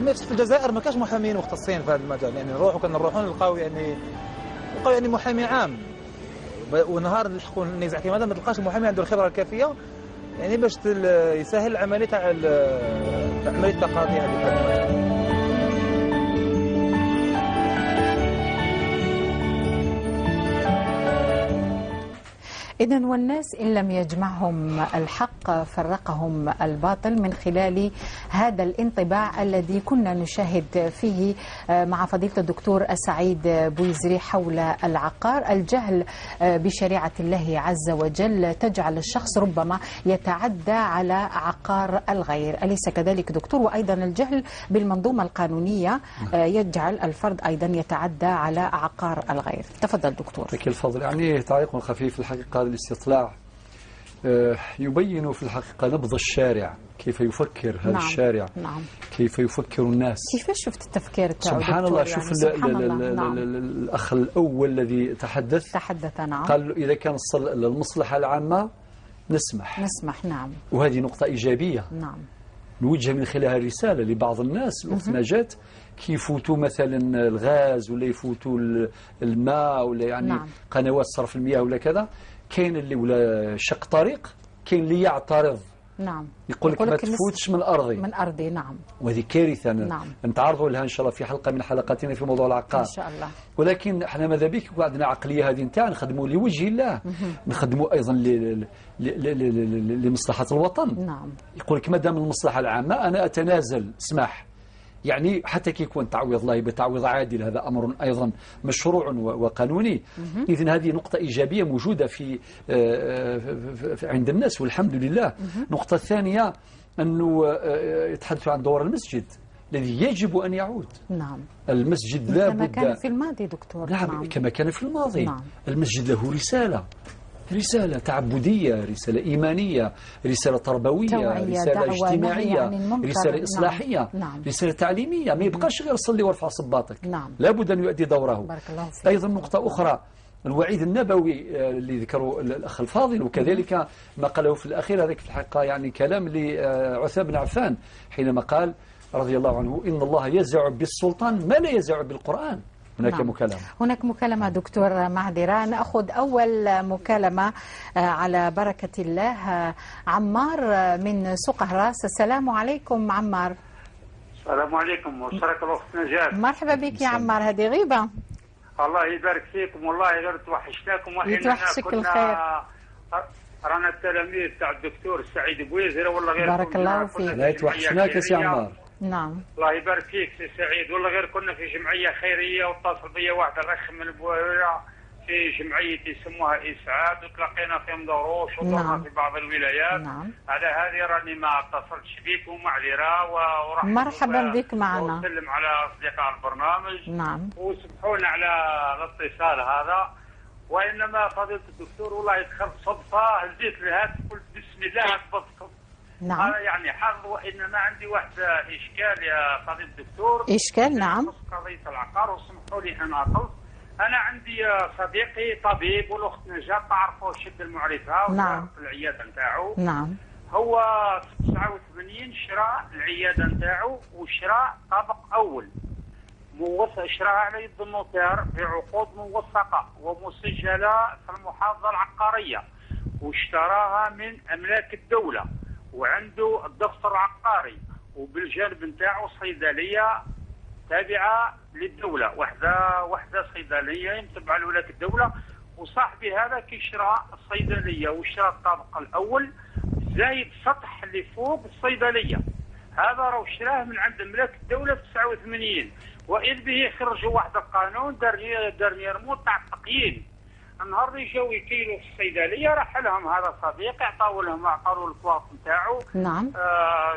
نفس في الجزائر ما كاش محامين مختصين في هذا المجال، يعني نروحوا كنا نروحوا نلقاو يعني محامي عام، ونهار نلحقوا النزاع كيما هذا ما تلقاش المحامي عنده الخبرة الكافيه يعني باش يسهل العملية تاع عملية التقاضي هذه. إذن والناس إن لم يجمعهم الحق فرقهم الباطل، من خلال هذا الانطباع الذي كنا نشاهد فيه مع فضيلة الدكتور السعيد بويزري حول العقار. الجهل بشريعة الله عز وجل تجعل الشخص ربما يتعدى على عقار الغير، أليس كذلك دكتور؟ وأيضا الجهل بالمنظومة القانونية يجعل الفرد أيضا يتعدى على عقار الغير. تفضل دكتور. لك الفضل. يعني تعليق خفيف الحقيقة، الاستطلاع يبين في الحقيقة نبض الشارع، كيف يفكر هذا. نعم. الشارع. نعم. كيف يفكر الناس. كيف شفت التفكير تاعو؟ سبحان الله. شوف يعني نعم. الأخ الأول الذي تحدث نعم. قال إذا كان المصلحة العامة نسمح. نعم. وهذه نقطة إيجابية. نعم. نوجه من خلالها رسالة لبعض الناس الأخت نجاة، كي يفوتوا مثلا الغاز ولا يفوتوا الماء ولا يعني نعم. قنوات صرف المياه ولا كذا، كاين اللي ولا شق طريق، كاين اللي يعترض. نعم. يقول لك ما تفوتش من أرضي. من أرضي. نعم. وهذه كارثة. نعم. نتعرضوا لها إن شاء الله في حلقة من حلقاتنا في موضوع العقار إن شاء الله. ولكن احنا ماذا بك يكون عندنا عقلية هذه نتاع نخدموا لوجه الله، نخدموا أيضا لمصلحة الوطن. نعم. يقول لك ما دام المصلحة العامة أنا أتنازل، اسمح. يعني حتى كي يكون تعويض الله بتعويض عادل، هذا أمر أيضا مشروع وقانوني. إذن هذه نقطة إيجابية موجودة في عند الناس والحمد لله. النقطة الثانية أنه يتحدث عن دور المسجد الذي يجب أن يعود. نعم. المسجد لا بد، كما كان في الماضي دكتور. نعم. نعم. كما كان في الماضي. نعم. المسجد له رسالة، رسالة تعبدية، رسالة إيمانية، رسالة تربوية، توعية، رسالة دعوة، اجتماعية، رسالة إصلاحية. نعم. نعم. رسالة تعليمية. ما يبقاش غير صلي وارفع صباطك. نعم. لابد أن يؤدي دوره. بارك الله فيك. أيضا نقطة أخرى، الوعيد النبوي اللي ذكره الأخ الفاضل، وكذلك ما قاله في الأخير، هذاك في الحقيقة يعني كلام لعثمان بن عفان حينما قال رضي الله عنه: إن الله يزع بالسلطان ما لا يزع بالقرآن. هناك نعم. مكالمة. هناك مكالمة دكتور، معذرة، نأخذ أول مكالمة على بركة الله. عمار من سوق هراس. السلام عليكم عمار. السلام عليكم وشرك الأخت نجاة. مرحبا بك يا عمار، هذه غيبة. الله يبارك فيكم، والله غير توحشناكم. يتوحشك الخير. رانا التلاميذ تاع الدكتور السعيد بويزري، والله غير بارك الله فيك. لا يتوحشناك يا سي عمار. نعم. الله يبارك فيك سي سعيد، والله غير كنا في جمعية خيرية واتصل بيا واحد الأخ من البويرة في جمعية يسموها إسعاد، وتلاقينا في مدروش ودرنا نعم. في بعض الولايات. نعم. على هذه راني ما اتصلتش بك ومعذرة ورحب مرحبا بك معنا. وسلم على أصدقاء البرنامج. نعم. وسمحونا على الاتصال هذا، وإنما فضيلة الدكتور والله دخلت صدفة، هزيت الهاتف قلت بسم الله أقبضتكم. نعم. هذا يعني حظ، وإنما عندي واحد إشكال يا فضيلة الدكتور. إشكال؟ نعم. قضية العقار، وسمحوا لي أنا أطلت. أنا عندي صديقي طبيب، والأخت نجاة تعرفوا شد المعرفة. نعم. في العيادة نتاعو. نعم. هو 89 شرى العيادة نتاعو وشرى طابق أول. شراها على يد ال notaire بعقود موثقة ومسجلة في المحافظة العقارية، واشتراها من أملاك الدولة، وعنده الدفتر العقاري، وبالجانب نتاعو صيدلية تابعة للدولة، وحدة صيدلية تبع لولاية الدولة. وصاحبي هذا كي شرى الصيدلية وشرى الطابق الأول زايد سطح اللي فوق الصيدلية، هذا راه شراه من عند أملاك الدولة في 89، وإذ به خرجوا واحد القانون dernièrement تاع التقييم. النهار اللي جاو يكيلوا في الصيدلية راح لهم هذا صديقي، عطاو لهم، عطاو الكواط نتاعو. نعم.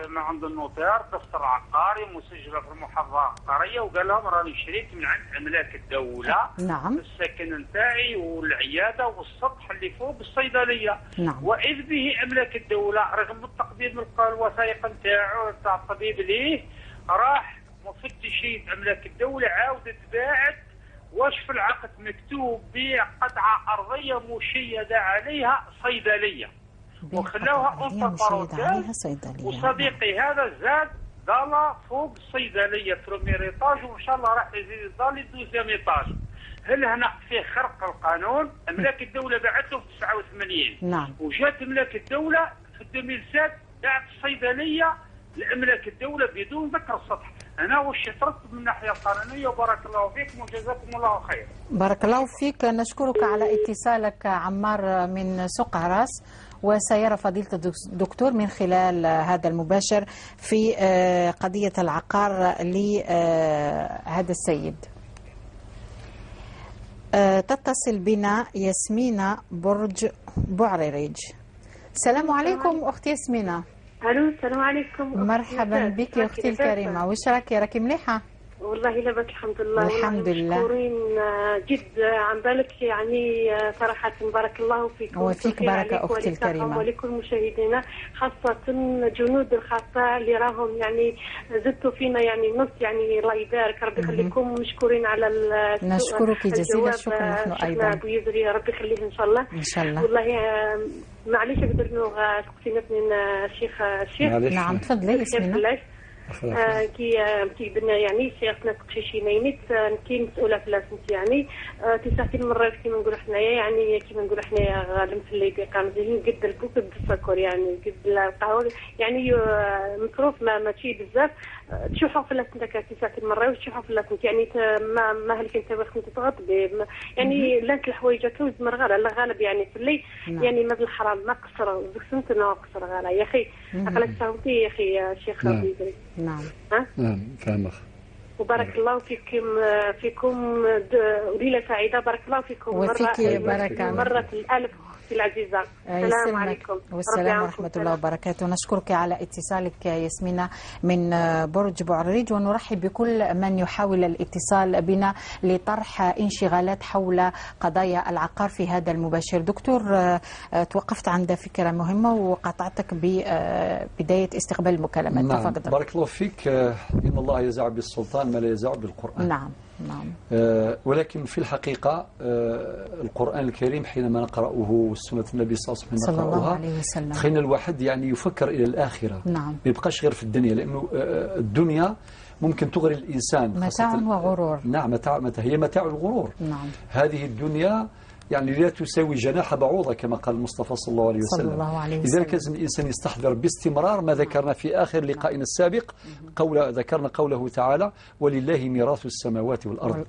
من عند ال notaire، دفتر عقاري مسجله في المحافظة العقارية، وقال لهم راني شريت من عند املاك الدولة. نعم. السكن نتاعي والعياده والسطح اللي فوق الصيدلية. نعم. واذ به املاك الدولة رغم التقديم الوثائق نتاعو تاع الطبيب ليه، راح مفتشين املاك الدولة عاودت باعت واش في العقد مكتوب بيع قطعه ارضية مشيدة عليها صيدلية، وخلاوها entre parenthèses. وصديقي هذا زاد ضل فوق الصيدلية premier étage، وان شاء الله راح يزيد ضل deuxième étage. هل هنا فيه خرق القانون؟ املاك الدولة باعته في 89. نعم. وجات املاك الدولة في 2007 باعت الصيدلية لاملاك الدولة بدون ذكر السطح. انا واش يترتب من الناحية القانونية؟ وبارك الله فيكم وجزاكم الله خير. بارك الله فيك، نشكرك على اتصالك عمار من سوق هراس، وسيرى فضيلة الدكتور من خلال هذا المباشر في قضية العقار لهذا السيد. تتصل بنا ياسمينة برج بوعريريج. السلام عليكم أختي ياسمينة. الو السلام عليكم. مرحبا بك يا اختي الكريمة، واش راكي؟ راكي مليحة؟ والله لاباس الحمد لله. الحمد لله، مشكورين جد عن بالك، يعني صراحة بارك الله فيكم. وفيك بركة اختي الكريمة ولكل مشاهدينا، خاصة جنود الخاصة اللي راهم يعني زدتوا فينا يعني نص، يعني الله يبارك، ربي يخليكم، مشكورين على نشكرك جزيل الشكر. نحن ايضا ابو يزري ربي يخليه ان شاء الله. ان شاء الله. والله معليش نقدر تقسيمات من الشيخ. نعم تفضلي ياسمينة. كي كي بنا يعني شيخنا تقشيشي نايمت كي مسؤولة في لاسنت يعني تسعتين مرات كيما نقولوا حنايا، يعني كيما نقولوا حنايا غالم في اللي قام قد الكوك قد السكر يعني قد القهوة يعني مصروف ما ماشي بزاف. تشوفوا في لاسنت تسعتين مرة وتشوفوا في لاسنت يعني ما هلك انت وقت تضغط يعني لانت الحوايج كوز مرغاله لا غالب يعني في الليل يعني ما بالحرام ما قصر دوك سنت ما قصر غالا يا اخي عقلك فهمتي يا اخي شيخ ربي. نعم نعم فاهمك. وبارك الله فيكم وليلة سعيدة. بارك الله فيكم. وفيك بركة مرة الالف اختي العزيزة. السلام عليكم. والسلام ورحمة الله وبركاته. نشكرك على اتصالك ياسمينه من برج بوعريريج، ونرحب بكل من يحاول الاتصال بنا لطرح انشغالات حول قضايا العقار في هذا المباشر. دكتور، توقفت عند فكرة مهمة وقطعتك ببداية استقبال المكالمات. نعم. تفضل. بارك الله فيك. ان الله يزع بالسلطان ما لا يزع بالقرآن. نعم نعم. ولكن في الحقيقة القرآن الكريم حينما نقرأه والسنة النبي صلى الله عليه وسلم تخلينا الواحد يعني يفكر إلى الآخرة. نعم. ما يبقاش غير في الدنيا، لأنه الدنيا ممكن تغري الإنسان. متاع وغرور. نعم، هي متاع الغرور. نعم. هذه الدنيا يعني لا تساوي جناح بعوضة كما قال المصطفى صلى الله عليه وسلم. صلى الله عليه وسلم. لذلك لازم الإنسان يستحضر باستمرار ما ذكرنا في آخر لقائنا السابق، ذكرنا قوله تعالى ولله ميراث السماوات والأرض.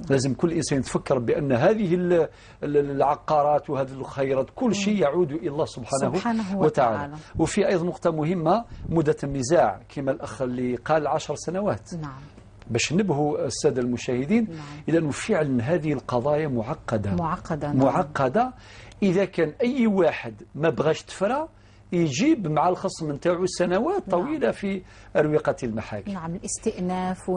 لازم كل إنسان يتفكر بأن هذه العقارات وهذه الخيرات كل شيء يعود إلى الله سبحانه وتعالى. وفي أيضا نقطة مهمة، مدة النزاع كما الأخ اللي قال 10 سنوات. نعم. باش نبهوا السادة المشاهدين. نعم. إلى أنه فعلا هذه القضايا معقدة. معقدة. نعم. معقدة. إذا كان أي واحد ما بغاش تفرى يجيب مع الخصم نتاعو سنوات طويلة. نعم. في أروقة المحاكم. نعم، الاستئناف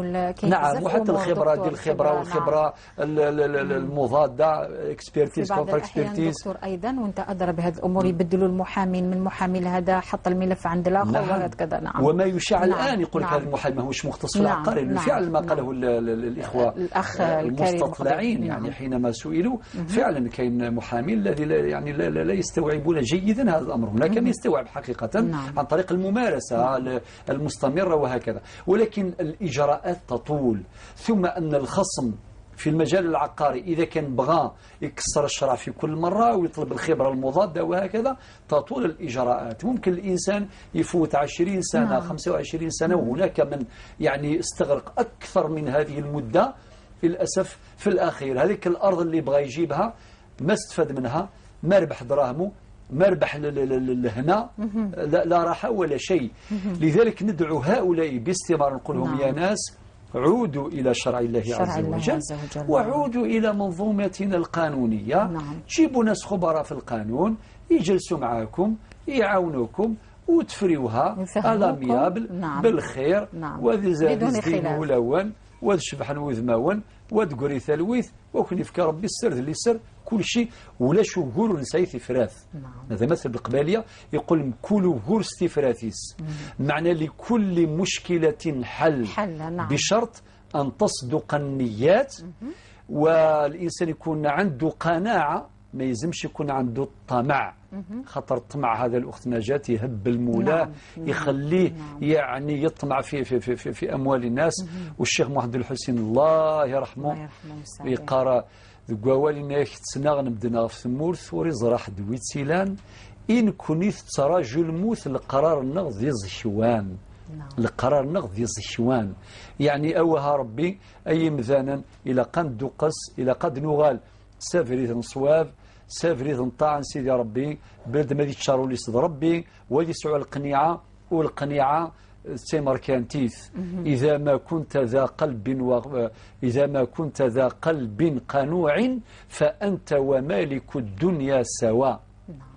نعم، وحتى الخبرة دي الخبرة. نعم. والخبرة المضادة، expertise contre expertise. دكتور أيضا وأنت أدرى بهذه الأمور، يبدلوا المحامين من محامي لهذا، حط الملف عند الآخر. نعم. وهكذا. نعم. وما يشاع. نعم. الآن يقول لك. نعم. هذا المحامي ماهوش مختص في نعم. العقار. نعم. فعلا ما نعم. قاله الإخوة الأخ الكريم المستطلعين. نعم. يعني حينما سئلوا فعلا كاين محامين الذي يعني لا يستوعبون جيدا هذا الأمر. هناك من يستوعب حقيقة. نعم. عن طريق الممارسة. نعم. المستمرة وهكذا، ولكن الإجراءات تطول. ثم أن الخصم في المجال العقاري إذا كان بغى يكسر الشرع في كل مرة ويطلب الخبرة المضادة وهكذا تطول الإجراءات. ممكن الإنسان يفوت 20 سنة. نعم. 25 سنة، وهناك من يعني استغرق أكثر من هذه المدة للأسف. في الأخير هذيك الأرض اللي بغى يجيبها ما استفاد منها، ما ربح دراهمه، ما ربح لهنا، لا راحة ولا شيء. لذلك ندعو هؤلاء باستمرار، نقول لهم. نعم. يا ناس عودوا إلى شرع الله عز وجل، وعودوا إلى منظومتنا القانونية. نعم. جيبوا ناس خبراء في القانون يجلسوا معاكم يعاونوكم وتفريوها à l'amiable. نعم. بالخير. نعم. وذي زين ولون وذ وذماون وذ ثلويث وكن يفكر ربي السر اللي سر كل شيء ولا شو نساي ثفراث. نعم. هذا مثل بالقبالية يقول كل غور ستفراثيس، معنى لكل مشكلة حل. نعم. بشرط أن تصدق النيات، والإنسان يكون عنده قناعة، ما يلزمش يكون عنده الطمع. خاطر الطمع هذا الأخت نجاة يهب المولاه. نعم. يخليه. نعم. يعني يطمع في في في في, في أموال الناس. والشيخ محمد الحسين الله يرحمه يقرأ ذكوالي تسناغ نبدنا في ثمورث وريزراح دويت سيلان إن كنيت تراجل موت القرار النغ ذي زشوان. نعم. القرار نغ ذي زشوان، يعني أوها ربي أي مذانا إلى قد دقس إلى قد نغال سافريت نصواب سافريت نطاعن سيدي ربي بلد ما تشاروا لي سيد ربي ولي سعوا القنيعة والقنيعة سيمركانتيث. إذا ما كنت ذا قلب إذا ما كنت ذا قلب قنوع فأنت ومالك الدنيا سواء.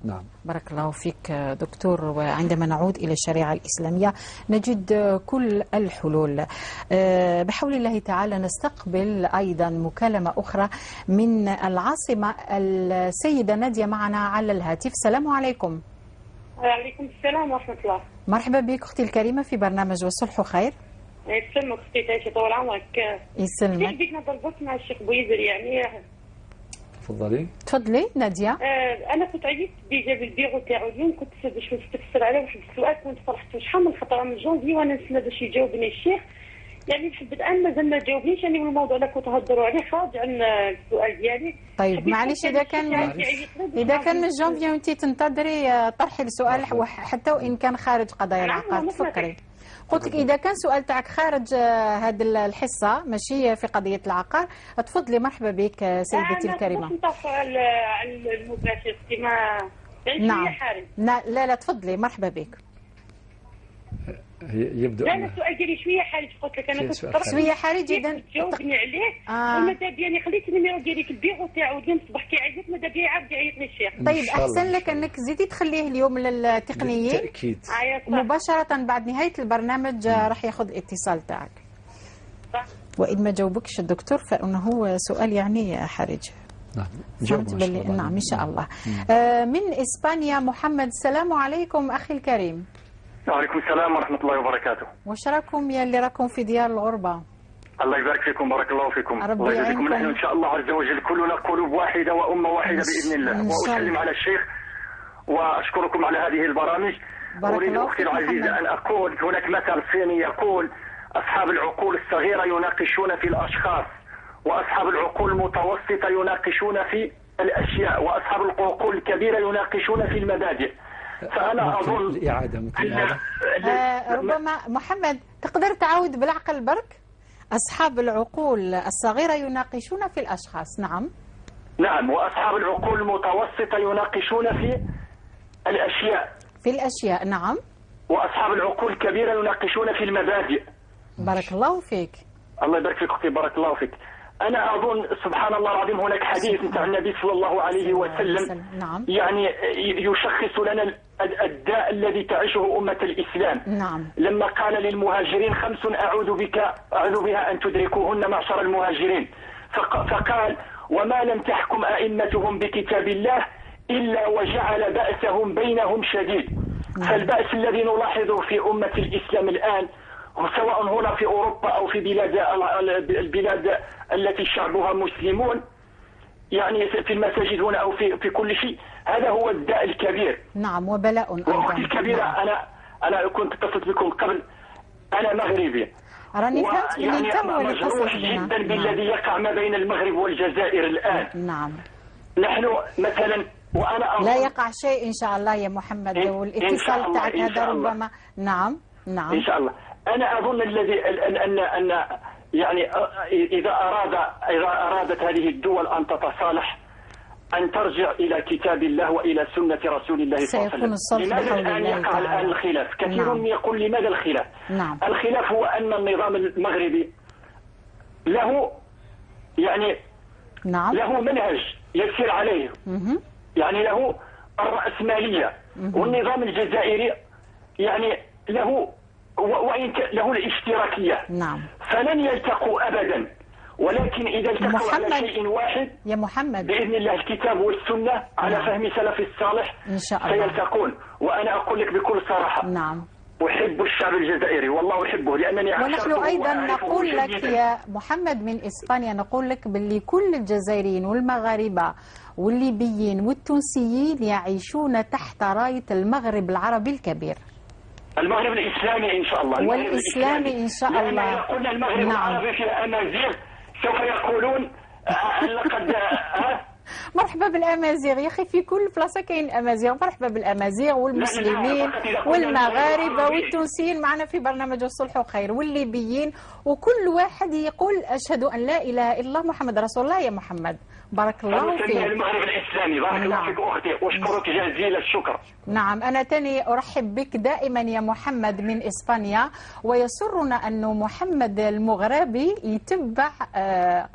نعم. بارك الله فيك دكتور. وعندما نعود إلى الشريعة الإسلامية نجد كل الحلول. بحول الله تعالى نستقبل أيضا مكالمة أخرى من العاصمة، السيدة نادية معنا على الهاتف. السلام عليكم. وعليكم السلام ورحمة الله. مرحبا بك أختي الكريمة في برنامج والصلح خير. يسلمك أختي تعيشي طول عمرك. يسلمك. بيك نضربك مع الشيخ بويزر يعني. تفضلي. تفضلي نادية. أنا كنت عيطت déjà بال bureau تاعو اليوم، كنت باش نستفسر على واحد السؤال كنت طرحته شحال من خطرة من جونفي وأنا نستنى باش يجاوبني الشيخ، يعني لحد الآن مازال ما جاوبنيش، يعني الموضوع اللي كنت تهضروا عليه خارج عن السؤال ديالي. طيب معليش، إذا كان من جونفي وأنت تنتظري طرحي السؤال حتى وإن كان خارج قضايا العقار. تفكري. قلت لك إذا كان سؤال تاعك خارج هذه الحصة ماشي في قضية العقار تفضلي. مرحبا بك سيدتي الكريمة. على المباشر ما نعم. لا لا تفضلي، مرحبا بك. يبدو لا السؤال ديالي شوية حرج، قلت لك انا كنت شوية حرج اذا جاوبني عليه. وماذا بيا انا خليت ال numéro ديالي في البيرو تاعو اليوم الصباح كيعيط ماذا بيا يعاود يعيط لي الشيخ. طيب احسن لك انك زيدي تخليه اليوم للتقنيين بالتاكيد مباشرة بعد نهاية البرنامج راح ياخذ الاتصال تاعك. وان ما جاوبكش الدكتور فانه سؤال يعني حرج. نعم نعم ان شاء الله. من اسبانيا محمد، السلام عليكم اخي الكريم. وعليكم السلام ورحمة الله وبركاته. واش راكم يا اللي راكم في ديار الغربة؟ الله يبارك فيكم، بارك الله فيكم. الله يجزيكم. نحن إن شاء الله عز وجل كلنا قلوب واحدة وأمة واحدة بإذن الله. وأسلم على الشيخ وأشكركم على هذه البرامج. أريد أختي العزيزة أن أقول هناك مثل صيني يقول أصحاب العقول الصغيرة يناقشون في الأشخاص، وأصحاب العقول المتوسطة يناقشون في الأشياء، وأصحاب العقول الكبيرة يناقشون في المبادئ. فأنا أظن الإعادة ممكن هذا. ربما محمد تقدر تعاود بالعقل برك. أصحاب العقول الصغيرة يناقشون في الأشخاص. نعم نعم، وأصحاب العقول المتوسطة يناقشون في الأشياء. في الأشياء نعم. وأصحاب العقول الكبيرة يناقشون في المبادئ. بارك الله فيك. الله يبارك فيك أختي، بارك الله فيك. أنا أظن سبحان الله العظيم هناك حديث نتاع النبي صلى الله عليه وسلم. نعم. يعني يشخص لنا الداء الذي تعيشه أمة الإسلام. نعم. لما قال للمهاجرين خمس أعوذ بها أن تدركوهن معشر المهاجرين، فقال وما لم تحكم أئمتهم بكتاب الله إلا وجعل بأسهم بينهم شديد. نعم. فالبأس الذي نلاحظه في أمة الإسلام الآن سواء هنا في أوروبا أو في البلاد التي شعبها مسلمون، يعني في المساجد هنا أو في كل شيء، هذا هو الداء الكبير. نعم، وبلاء أيضا. وأختي الكبيرة. نعم. أنا كنت اتصلت بكم قبل، أنا مغربي. راني فهمت بلي انت هو اللي مجروح جدا بالذي يقع ما بين المغرب والجزائر الآن. نعم. نحن مثلا وأنا لا يقع شيء إن شاء الله يا محمد، والاتصال تاعك هذا ربما. نعم نعم إن شاء الله. أنا أظن الذي أن يعني إذا أرادت هذه الدول أن تتصالح أن ترجع إلى كتاب الله وإلى سنة رسول الله صلى الله عليه وسلم. لماذا الآن يقع الآن الخلاف؟ كثير. نعم. يقول لماذا الخلاف؟ نعم. الخلاف هو أن النظام المغربي له يعني نعم له منهج يسير عليه، يعني له الرأسمالية، والنظام الجزائري يعني له وإن له الاشتراكية. نعم. فلن يلتقوا أبدا، ولكن إذا التقوا على شيء واحد يا محمد بإذن الله الكتاب والسنة على نعم. فهم سلف الصالح إن شاء الله سيلتقون. وأنا أقول لك بكل صراحة، نعم، أحب الشعب الجزائري والله أحبه، لأنني ونحن أيضا نقول لك يا محمد من إسبانيا، نقول لك باللي كل الجزائريين والمغاربة والليبيين والتونسيين يعيشون تحت راية المغرب العربي الكبير، المغرب الإسلامي إن شاء الله، والإسلامي إن شاء الله. لأن إذا قلنا المغرب نعم. العربي فيه أمازيغ سوف يقولون لقد مرحبا بالامازيغ يا اخي، في كل بلاصة كاين امازيغ. مرحبا بالامازيغ والمسلمين والمغاربة والتونسيين معنا في برنامج الصلح خير، والليبيين، وكل واحد يقول اشهد ان لا اله الا الله محمد رسول الله. يا محمد بارك الله فيك. المغرب الاسلامي بارك الله فيك اختي، واشكرك جزيل الشكر. نعم، انا تاني ارحب بك دائما يا محمد من اسبانيا، ويسرنا انه محمد المغربي يتبع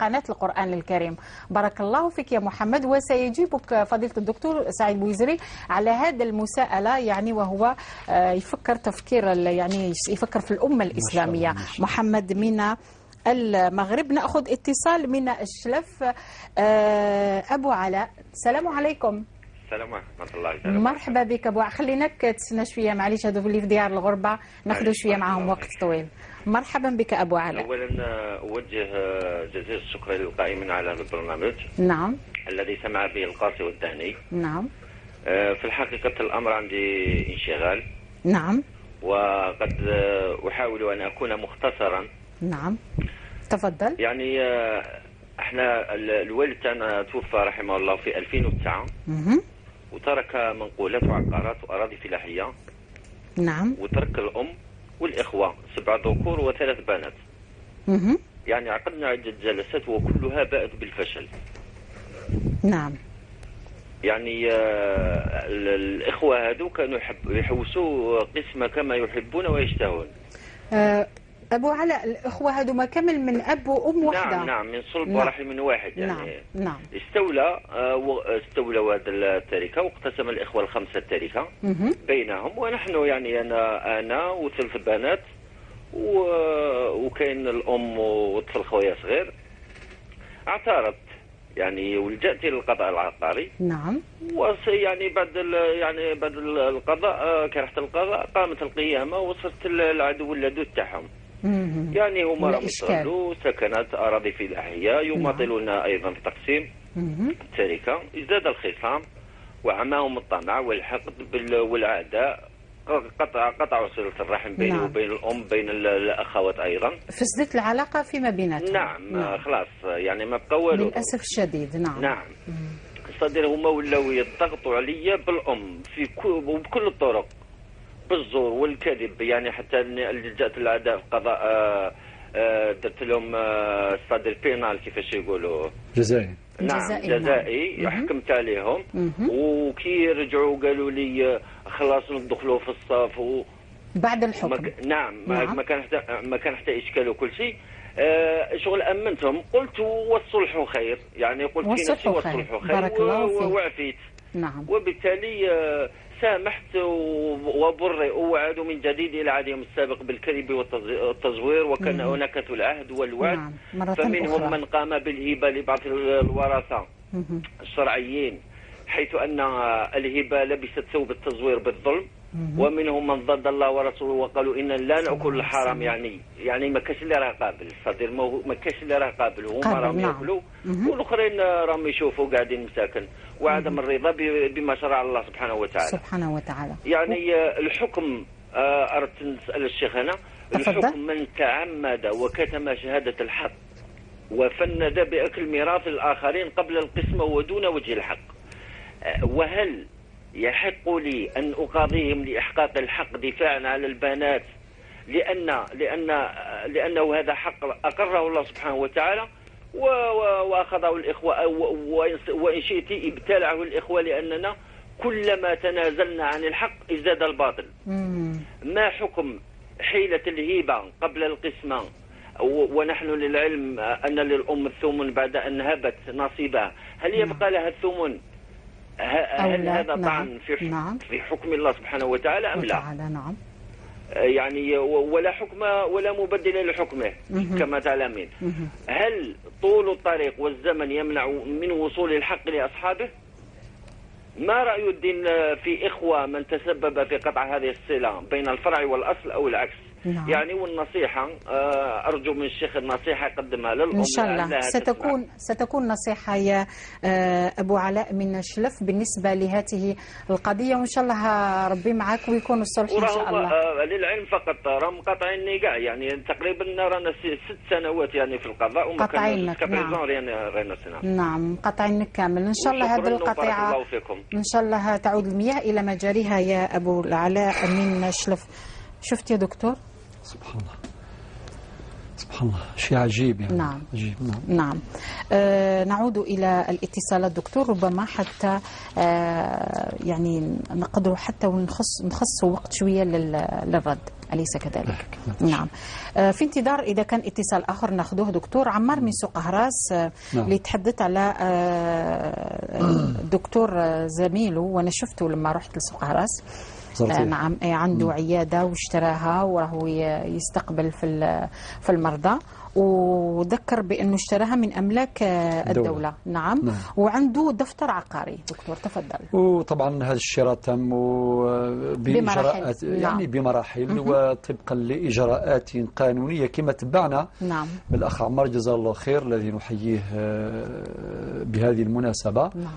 قناة القران الكريم. بارك الله فيك يا محمد، وسيجيبك فضيلة الدكتور سعيد بويزري على هذا المساءلة، يعني وهو يفكر تفكير، يعني يفكر في الامة الاسلامية. محمد من المغرب. نأخذ اتصال من الشلف. أبو علاء، السلام عليكم. السلام ورحمة الله. مرحبا بك أبو علاء. خليناك تسنى شوية، معليش هذو اللي في ديار الغربة ناخذ شوية معهم وقت طويل. مرحبا بك أبو علاء. أولا أوجه جزيل الشكر للقائمين على هذا البرنامج، نعم، الذي سمع به القاصي والداني. نعم. في الحقيقة الأمر عندي انشغال. نعم. وقد أحاول أن أكون مختصرا. نعم، تفضل. يعني احنا الوالد تاعنا توفى رحمه الله في 2009، وترك منقولات وعقارات واراضي فلاحية. نعم. وترك الام والاخوة 7 ذكور و3 بنات. يعني عقدنا عده جلسات وكلها باءت بالفشل. نعم. يعني الاخوة هذو كانوا يحوسوا قسمه كما يحبون ويشتهون. أبو علاء، الأخوة هذوما كامل من أب وأم واحدة. نعم نعم، من صلب ورحم واحد يعني. نعم نعم. استولوا هذا التركة، واقتسم الإخوة الخمسة التركة بينهم، ونحن يعني أنا وثلاث بنات وكاين الأم وطفل خويا صغير. اعترضت يعني ولجأت إلى القضاء العقاري. نعم. يعني بعد يعني بعد القضاء، كرهت القضاء، قامت القيامة وصلت العدو اللدود تاعهم. يعني هما راهم يستغلوا سكنات اراضي فلاحية، يماطلون ايضا في تقسيم التركة. ازداد الخصام وعماهم الطمع والحقد والعداء، قطعوا صله الرحم بينه نعم. وبين الام، بين الاخوات ايضا. فسدت العلاقة فيما بيناتهم. نعم. نعم، خلاص يعني ما بقى والو للاسف الشديد. نعم نعم. صدر هما ولاو يضغطوا عليا بالام في وبكل الطرق، بالزور والكذب، يعني حتى لجأت العداء في القضاء، درت لهم c'est-à-dire pénal كيفاش يقولوا، جزائي. نعم جزائي، نعم. حكمت عليهم. وكي رجعوا قالوا لي خلاص ندخلوا في الصف بعد الحكم. نعم. نعم. ما كان حتى اشكال وكل شيء. شغل امنتهم، قلت والصلح خير، يعني قلت في نفسي والصلح خير، وعفيت. نعم. وبالتالي سامحت وبرئوا وعادوا من جديد إلى عهدهم السابق بالكذب والتزوير، وكان هناك العهد والوعد. نعم. فمنهم أخرى. من قام بالهبة لبعض الورثة الشرعيين، حيث أن الهبة لبست ثوب التزوير بالظلم. ومنهم من ضد الله ورسوله وقالوا إن لا نأكل الحرام، يعني ما كاش اللي راه قابل، صدير ما كاش اللي راه قابل، هما راهم ياكلوا والاخرين راهم يشوفوا قاعدين مساكن، وعدم الرضا بما شرع الله سبحانه وتعالى. سبحانه وتعالى. يعني الحكم، أردت نسأل الشيخ هنا، الحكم من تعمد وكتم شهادة الحق وفند بأكل ميراث الآخرين قبل القسمة ودون وجه الحق، وهل يحق لي أن أقاضيهم لإحقاق الحق دفاعا على البنات، لأن لأن لأنه هذا حق أقره الله سبحانه وتعالى وأخذه الإخوة، وإن شئت ابتلعه الإخوة، لأننا كلما تنازلنا عن الحق ازداد الباطل. ما حكم حيلة الهبة قبل القسمة ونحن للعلم أن للأم الثمن بعد أن هبت نصيبها، هل يبقى لها الثمن؟ هل هذا طعن في حكم الله سبحانه وتعالى أم لا؟ نعم. يعني ولا حكم ولا مبدل لحكمه كما تعلمين. هل طول الطريق والزمن يمنع من وصول الحق لأصحابه؟ ما رأي الدين في إخوة من تسبب في قطع هذه الصلة بين الفرع والأصل أو العكس؟ نعم. يعني والنصيحة أرجو من الشيخ النصيحة يقدمها للأم إن شاء الله. ستكون نصيحة يا أبو علاء من شلف بالنسبة لهذه القضية، وإن شاء الله ربي معك ويكون الصلح إن شاء الله. للعلم فقط راهم قاطعيني كاع، يعني تقريبا رانا 6 سنوات يعني في القضاء وما كان. نعم. نعم قاطعينك كامل. إن شاء الله هذه القطيعة إن شاء الله تعود المياه إلى مجاريها يا أبو العلاء من شلف. شفت يا دكتور؟ سبحان الله، سبحان الله، شيء عجيب يعني. نعم. عجيب. نعم. نعم. نعود إلى الاتصالات دكتور، ربما حتى يعني نقدر حتى نخص وقت شوية للرد، أليس كذلك؟ نعم. في انتظار إذا كان اتصال آخر ناخذه. دكتور عمار من سوق هراس. نعم. اللي تحدث على دكتور زميله، وأنا شفته لما رحت لسوق هراس. نعم، عنده عيادة واشتراها وراهو يستقبل في المرضى، وذكر بأنه اشتراها من أملاك الدولة. نعم. نعم. وعنده دفتر عقاري. دكتور تفضل. وطبعا هذا الشراء تم بإجراءات، يعني بمراحل وطبقا لإجراءات قانونية كما تبعنا. نعم. الأخ عمار جزاه الله خير الذي نحييه بهذه المناسبة. نعم.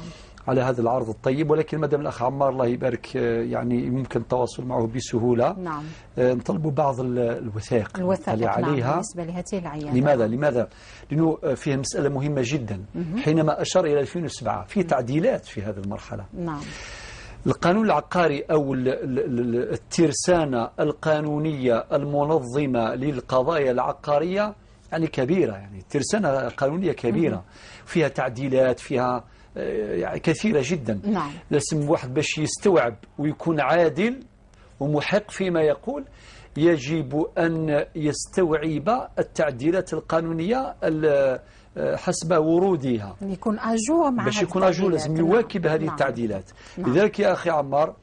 على هذا العرض الطيب، ولكن مادام الأخ عمار الله يبارك يعني يمكن التواصل معه بسهولة. نعم. نطلب بعض الوثائق اللي عليها. نعم. بالنسبة لهذه العيادة. لماذا؟ لماذا؟ لأنه فيه مسألة مهمة جدا. حينما أشار إلى 2007 في تعديلات في هذه المرحلة. نعم. القانون العقاري أو الترسانة القانونية المنظمة للقضايا العقارية يعني كبيرة، يعني ترسانة قانونية كبيرة فيها تعديلات، فيها يعني كثيرة جدا. نعم. لازم واحد باش يستوعب ويكون عادل ومحق فيما يقول، يجب أن يستوعب التعديلات القانونية حسب ورودها، يكون à jour مع باش يكون à jour لازم يواكب هذه التعديلات. نعم. لذلك يا أخي عمار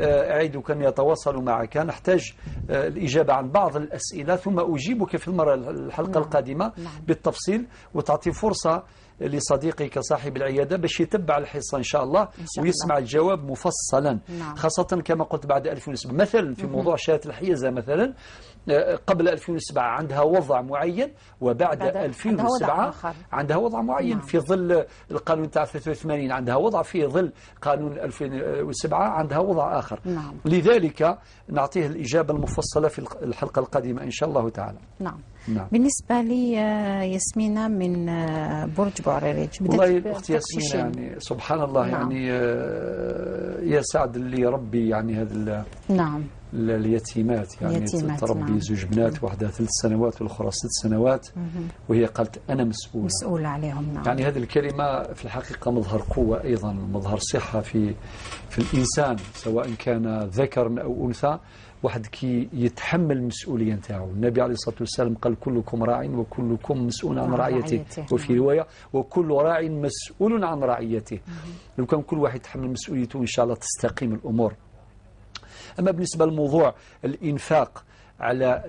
أعيدك أن يتواصلوا معك، نحتاج الإجابة عن بعض الأسئلة ثم أجيبك في المرة الحلقة نعم. القادمة نعم. بالتفصيل، وتعطي فرصة لصديقك صاحب العيادة باش يتبع الحصة إن شاء الله ويسمع الجواب مفصلا. نعم. خاصة كما قلت بعد 2007 مثلا في موضوع شهادة الحيازة مثلا، قبل 2007 عندها وضع معين، وبعد 2007 عندها وضع معين. نعم. في ظل القانون تاع 83 عندها وضع، في ظل قانون 2007 عندها وضع آخر. نعم. لذلك نعطيه الإجابة المفصلة في الحلقة القادمة إن شاء الله تعالى. نعم. نعم. بالنسبة لي ياسمينة من برج بوعريريج. والله الأخت ياسمينة يعني سبحان الله. نعم. يعني يا سعد اللي ربي يعني هذا نعم اليتيمات، يعني اليتيمات. تربي نعم. زوج بنات، واحدة 3 سنوات والأخرى 6 سنوات، وهي قالت أنا مسؤولة، مسؤولة عليهم. نعم. يعني هذه الكلمة في الحقيقة مظهر قوة أيضا، مظهر صحة في الإنسان سواء كان ذكر أو أنثى، واحد كي يتحمل المسؤولية نتاعو. النبي عليه الصلاة والسلام قال كلكم راع وكلكم مسؤول عن رعيته، وفي رواية وكل راع مسؤول عن رعيته. لو كان كل واحد يتحمل مسؤوليته إن شاء الله تستقيم الأمور. أما بالنسبة لموضوع الإنفاق على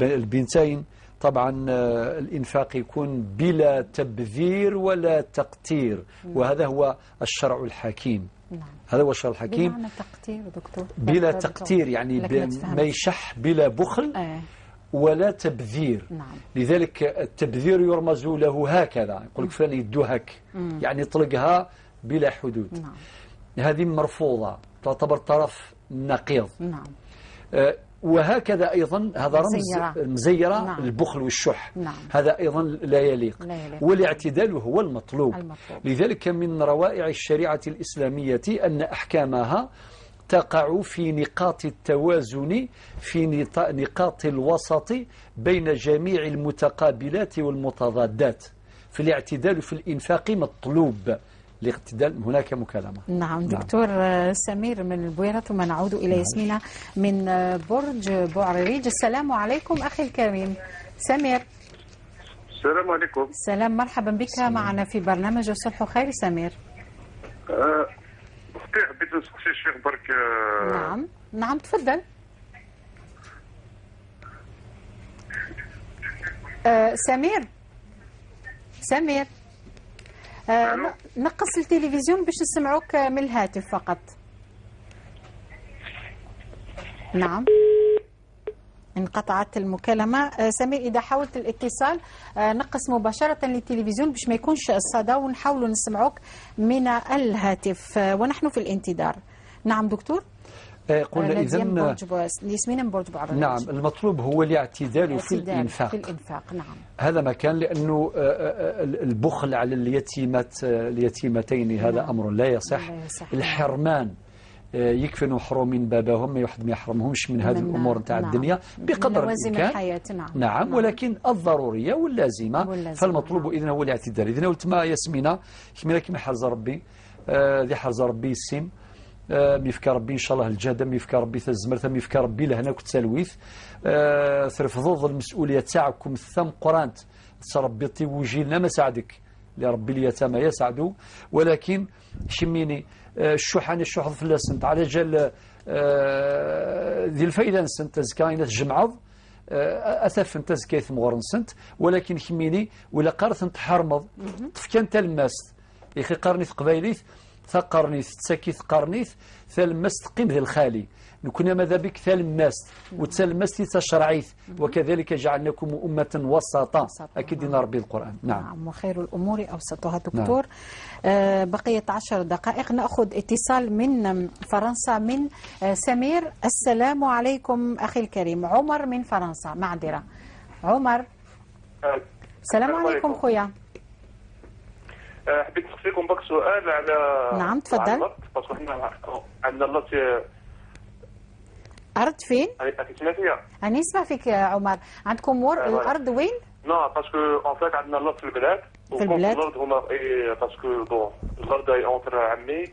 البنتين، طبعا الإنفاق يكون بلا تبذير ولا تقتير، وهذا هو الشرع الحكيم. نعم. هذا هو الشرع الحكيم. بمعنى تقتير دكتور؟ بلا تقتير يعني ما يشح، بلا بخل ولا تبذير. نعم. لذلك التبذير يرمز له هكذا، يقول لك فلان يدوهك، يعني طلقها بلا حدود. نعم. هذه مرفوضة، تعتبر طرف نقيض. نعم. وهكذا أيضا هذا رمز المزيرة. نعم. البخل والشح. نعم. هذا أيضا لا يليق. لا يليق. والاعتدال هو المطلوب. المطلوب. لذلك من روائع الشريعة الإسلامية أن أحكامها تقع في نقاط التوازن، في نقاط الوسط بين جميع المتقابلات والمتضادات. في الاعتدال في الإنفاق مطلوب. الاعتدال. هناك مكالمة. نعم دكتور سمير من البويرة، ثم نعود إلى ياسمينة من برج بوعريريج. السلام عليكم أخي الكريم. سمير. السلام عليكم. السلام، مرحبا بك سلام. معنا في برنامج الصلح خير سمير. اختي حبيت نسقسي الشيخ برك. نعم نعم تفضل. سمير سمير، نقص التلفزيون باش نسمعوك من الهاتف فقط. نعم انقطعت المكالمة. سمير إذا حاولت الاتصال نقص مباشرة للتلفزيون باش ما يكونش الصدى ونحاولوا نسمعوك من الهاتف ونحن في الانتظار. نعم دكتور. قلنا إذن ياسمين برج بوعريريج. نعم، المطلوب هو الاعتدال في الإنفاق. في الإنفاق نعم. هذا ما كان، لأنه البخل على اليتيمتين هذا أمر لا يصح. الحرمان يكفي محرومين باباهم، ما واحد ما يحرمهمش من هذه الامور نتاع الدنيا بقدر الامكان. الحياة. نعم. نعم، ولكن الضرورية واللازمه. فالمطلوب اذن هو الاعتدال. اذن قلت ما ياسمينه كما حرز ربي، ذي حرز ربي السم ميفكا ربي ان شاء الله الجهد، ميفكا ربي تزمرت، ميفكا ربي لهنا كتسالويث ترفضوا المسؤولية تاعكم ثم قرانت تربيتي وجيلنا ما ساعدك لربي اليتامى يسعدوا، ولكن شميني الشحن الشحض في السنت على جال ذي الفايدة نسنت تزكا تجمعض اثف انت زكايت مغر نسنت، ولكن خميني ولا قارث تحرمض تفكان تلمست يا اخي قرنيث قبايليث ثقرنيث تساكيث قرنيث ثلمست قيم ذي الخالي نكون ماذا بك ثلمست وتلمست تشرعيث وكذلك جعلناكم أمة وسطا. أكيد دينا ربي القرآن. نعم. نعم، وخير الأمور أوسطها دكتور. نعم. بقيت 10 دقائق، نأخذ اتصال من فرنسا من سمير. السلام عليكم أخي الكريم. عمر من فرنسا، معذرة عمر. السلام عليكم خويا. حبيت نسقسيكم برك سؤال على. نعم تفضل. parce que حنا عندنا اللط. أرض فين؟ تسمع فيا؟ أنا نسمع فيك يا عمر. عندكم الأرض وين؟ non parce que en fait عندنا اللط في البلاد. في البلاد؟ الأرض هما parce que bon الأرض entre عمي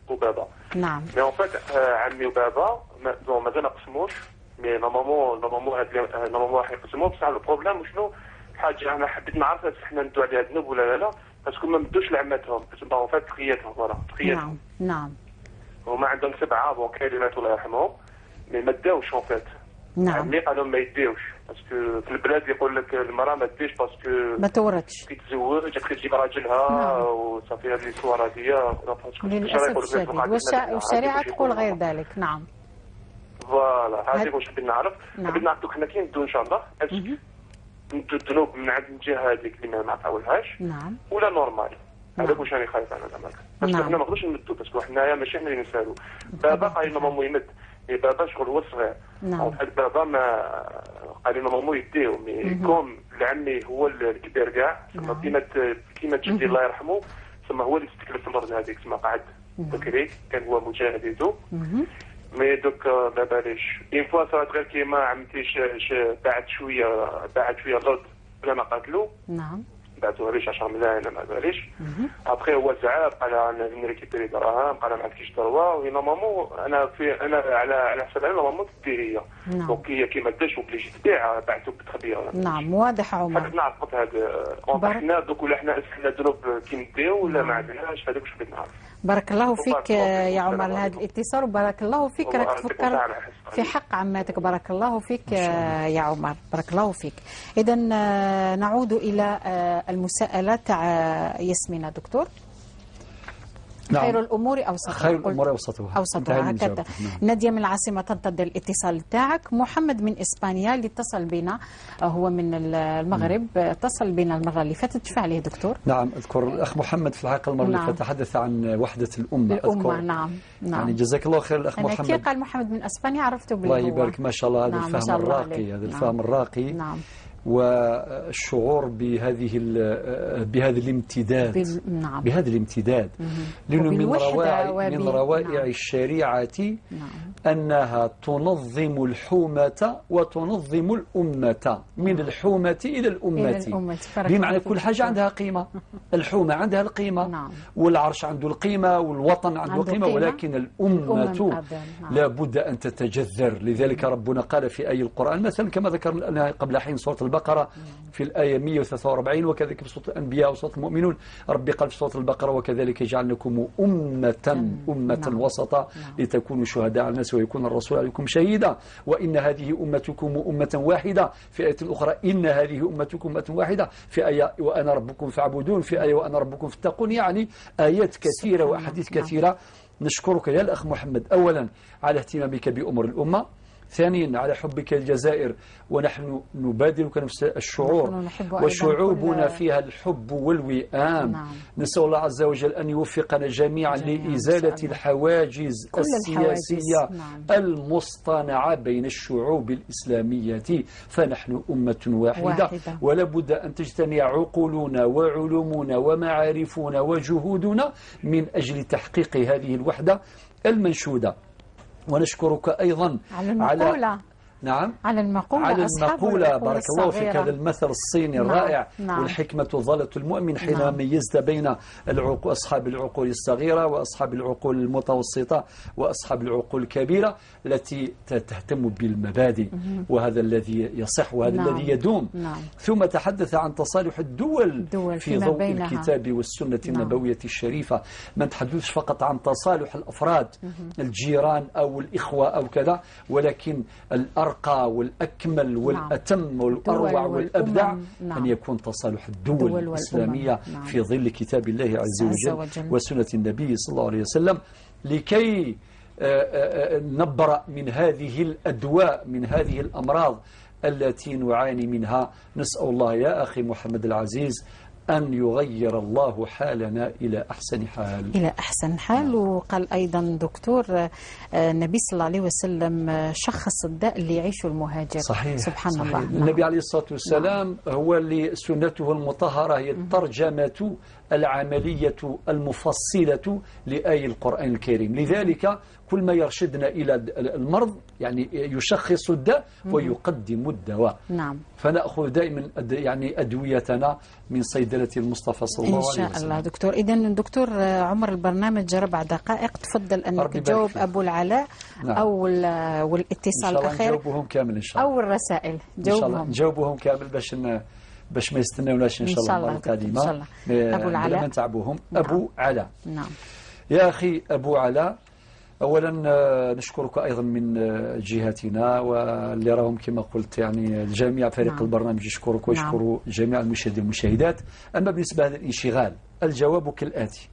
وبابا. نعم. mais en fait عمي وبابا bon مازال ما قسموش، mais normalement normalement راح يقسموا، بصح ال problème شنو؟ حاجة أنا حبيت نعرفها حنا ندو عليها ذنوب ولا لا، parce que ما مدوش لعماتهم، en fait تخياتهم voilà تخياتهم. نعم نعم. هما عندهم 7 bon كاين اللي ماتوا الله يرحمهم، mais ما داوش en fait. نعم. عمي قالوا ما يديوش parce que في البلاد يقول لك المراة ما ديش parce que ما تورثش، كي تزوج تجيب راجلها. نعم. وصافي هذه الصور هذه للاسف الشديد، والشريعة تقول غير ذلك. نعم. voilà هذه واش حبيت نعرف. حبيت نعرف دوك حنا كي ندو ان شاء الله ندو الذنوب من عند الجهة هذيك اللي ما عطاولهاش. نعم. ولا normal. هذاك واش راني خايف انا زعما، parce que حنا ما نقدروش نمدو، parce que حنايا ماشي حنا اللي نسالو. بابا قال لي normalement يمد، mais بابا شغل هو صغير. نعم. بابا ما قال لي normalement يديو، mais comme لعمي هو الكبير كاع، تسمى كيما جدي الله يرحمه، تسمى هو اللي استكلف الارض هذيك، تسمى قعد بكري كان هو مجاهد et tout. mais دوك ما باليش une fois صارت غير كيما عمتي باعت شوية الارض بلا ما قاتلو. نعم. بعثوها ليش 10 ملايين ما باليش. ابخي هو زعل قال انا ن récupérer دراهم، قال ما عندكش droit، و normalement انا في انا على حسب علمي normalement تدي هي. donc هي كي ما داش obligé تبيع بعثو بالتخبيه. نعم واضح عمر. حبيت نعرف هذا حنا دوك ولا حنا ذنوب كي نديو ولا ما عندناش، هذاك واش بغيت نعرف. بارك الله فيك يا عمر على هذا الاتصال، وبارك الله فيك راك تفكر في حق عماتك. بارك الله فيك يا عمر، بارك الله فيك. اذا نعود الى المساءلة تاع ياسمينة دكتور. نعم. خير الامور اوسطها. خير الامور اوسطها. اوسطها هكذا. نعم. ناديه من العاصمة تنتظر الاتصال تاعك. محمد من اسبانيا اللي اتصل بنا، هو من المغرب، اتصل بنا المرة اللي فاتت، شفع عليه دكتور. نعم اذكر الاخ محمد في الحلقة المرة نعم. اللي فاتت تحدث عن وحده الامة. الامة. نعم نعم. يعني جزاك الله خير الاخ محمد. كي قال محمد من اسبانيا عرفته باللي الله يبارك ما شاء الله. هذا نعم. الفهم الراقي، هذا الفهم نعم. الراقي. نعم. والشعور بهذا الامتداد. نعم. بهذا الامتداد، لأنه من روائع نعم. الشريعة نعم. أنها تنظم الحومة وتنظم الأمة، من الحومة إلى الأمة، بمعنى كل حاجة عندها قيمة. الحومة عندها القيمة، نعم. والعرش عنده القيمة، والوطن عنده قيمة، ولكن الأمة لابد أن تتجذر. لذلك ربنا قال في آية القرآن مثلا كما ذكرنا قبل حين سورة البقرة في الآية 143، وكذلك في سورة الأنبياء وسورة المؤمنون. ربي قال في سورة البقرة وكذلك جعلناكم أمة وسطا لتكونوا شهداء على الناس ويكون الرسول عليكم شهيدا، وإن هذه أمتكم أمة واحدة. في آية أخرى إن هذه أمتكم أمة واحدة، في آية وأنا ربكم فاعبدون، في آية وأنا ربكم فاتقون. يعني آيات كثيرة وأحاديث كثيرة. نشكرك يا الأخ محمد أولا على اهتمامك بأمور الأمة، ثانيا على حبك للجزائر، ونحن نبادلك نفس الشعور، وشعوبنا فيها الحب والوئام. نعم. نسأل الله عز وجل أن يوفقنا جميعا لإزالة الحواجز السياسية. نعم. المصطنعة بين الشعوب الإسلامية، فنحن أمة واحدة، ولا بد أن تجتمع عقولنا وعلومنا ومعارفنا وجهودنا من أجل تحقيق هذه الوحدة المنشودة. ونشكرك أيضا على المقولة. نعم، على المقولة، على المقولة، بارك الله فيك، هذا المثل الصيني الرائع. نعم. والحكمة ضالة المؤمن حين نعم. ميزت بين أصحاب العقول الصغيرة وأصحاب العقول المتوسطة وأصحاب العقول الكبيرة التي تهتم بالمبادئ، وهذا الذي يصح وهذا نعم. الذي يدوم. نعم. ثم تحدث عن تصالح الدول في ضوء الكتاب والسنة نعم. النبوية الشريفة. ما نتحدثش فقط عن تصالح الأفراد، الجيران أو الإخوة أو كذا، ولكن الأرقى والأكمل والأتم والأروع والأبدع نعم. أن يكون تصالح الدول الإسلامية نعم. في ظل كتاب الله عز وجل وسنة النبي صلى الله عليه وسلم، لكي نبرأ من هذه الأدواء، من هذه الأمراض التي نعاني منها. نسأل الله يا أخي محمد العزيز أن يغير الله حالنا إلى أحسن حال، إلى أحسن حال. وقال أيضا دكتور النبي صلى الله عليه وسلم شخص الداء اللي يعيشه المهاجر. صحيح، سبحان صحيح. الله. النبي عليه الصلاة والسلام نعم. هو اللي سنته المطهرة هي الترجمة العملية المفصلة لآي القرآن الكريم. لذلك كل ما يرشدنا إلى المرض يعني يشخص الداء ويقدم الدواء. نعم. فنأخذ دائما يعني أدويتنا من صيدلة المصطفى صلى الله عليه وسلم. إن شاء الله دكتور. إذن دكتور عمر البرنامج 4 دقائق، تفضل أنك تجاوب أبو العلاء. نعم. أو والاتصال الأخير نجاوبهم كامل إن شاء الله، أو الرسائل جاوبهم، نجاوبهم كامل باش ما يستناوناش إن شاء الله المرة القادمة. إن شاء الله. أبو العلاء ما نتعبوهم. نعم. أبو علاء. نعم. يا أخي أبو علاء، أولا نشكرك أيضا من جهتنا واللي راهم كما قلت يعني الجميع فريق نعم. البرنامج يشكرك ويشكر نعم. جميع المشاهدين والمشاهدات. أما بالنسبة لهذا الانشغال الجواب كالآتي.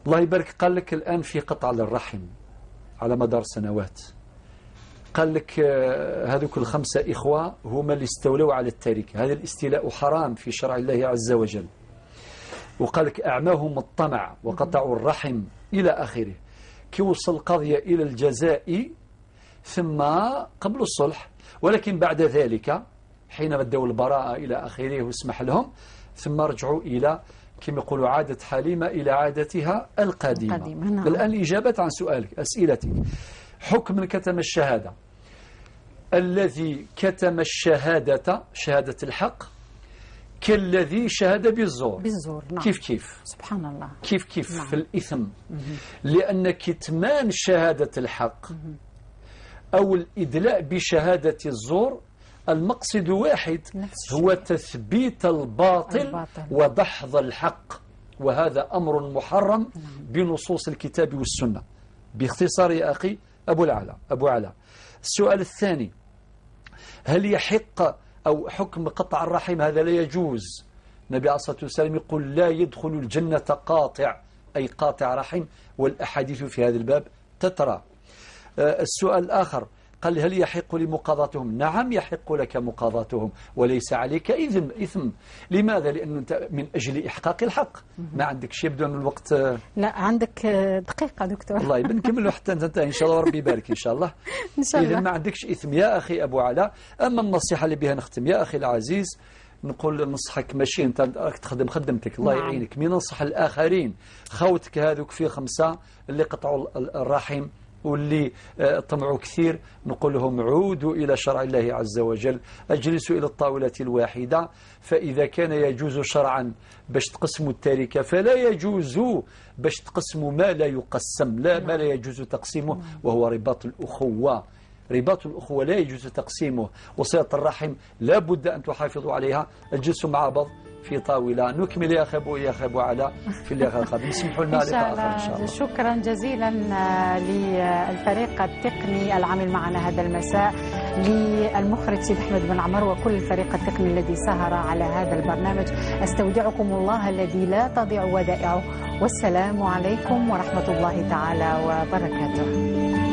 الله يبارك، قال لك الآن في قطع للرحم على مدار سنوات. قال لك هذوك ال5 إخوة هما اللي استولوا على التركة، هذا الاستيلاء حرام في شرع الله عز وجل. وقال لك أعماهم الطمع وقطعوا الرحم إلى آخره. كي وصل القضية إلى الجزاء ثم قبل الصلح، ولكن بعد ذلك حين بدوا البراءة إلى آخره واسمح لهم، ثم رجعوا إلى كما يقولوا عادة حليمة إلى عادتها القديمة. نعم. الآن الإجابة عن سؤالك أسئلتك. حكم من كتم الشهادة، الذي كتم الشهادة شهادة الحق كالذي شهد بالزور. بالزور. نعم. كيف كيف؟ سبحان الله. كيف كيف؟ نعم. في الإثم. لأن كتمان شهادة الحق أو الإدلاء بشهادة الزور المقصد واحد، هو تثبيت الباطل ودحض الحق، وهذا أمر محرم نعم. بنصوص الكتاب والسنة. باختصار يا أخي أبو العلاء. أبو علاء. السؤال الثاني، هل يحق أو حكم قطع الرحم؟ هذا لا يجوز. النبي عليه الصلاة والسلام يقول لا يدخل الجنة قاطع، أي قاطع رحم، والأحاديث في هذا الباب تترى. السؤال الآخر قال هل يحق لمقاضاتهم؟ نعم يحق لك مقاضاتهم وليس عليك إثم. لماذا؟ لأنه أنت من أجل إحقاق الحق. ما عندك شيء، يبدو أن الوقت لا عندك دقيقة دكتور. الله نكملوا حتى تنتهي إن شاء الله، وربي يبارك إن شاء الله. إن شاء الله. إذا ما عندكش إثم يا أخي أبو علاء. أما النصيحة اللي بها نختم يا أخي العزيز، نقول ننصحك ماشي أنت راك تخدم خدمتك الله نعم. يعينك، من ننصح الآخرين خوتك هذوك في 5 اللي قطعوا الرحم واللي طمعوا كثير، نقول لهم عودوا إلى شرع الله عز وجل، اجلسوا إلى الطاولة الواحدة. فإذا كان يجوز شرعا باش تقسموا التركة فلا يجوز باش تقسموا ما لا يقسم، لا ما لا يجوز تقسيمه، وهو رباط الأخوة. رباط الأخوة لا يجوز تقسيمه، وصلة الرحم لا بد أن تحافظوا عليها. اجلسوا مع بعض في طاولة. نكمل يا أخي أبو علاء في اللقاء القادم. اسمحوا لنا لقاء آخر إن شاء الله. شكرا جزيلا للفريق التقني العامل معنا هذا المساء، للمخرج سيد أحمد بن عمر وكل الفريق التقني الذي سهر على هذا البرنامج. أستودعكم الله الذي لا تضيع ودائعه، والسلام عليكم ورحمة الله تعالى وبركاته.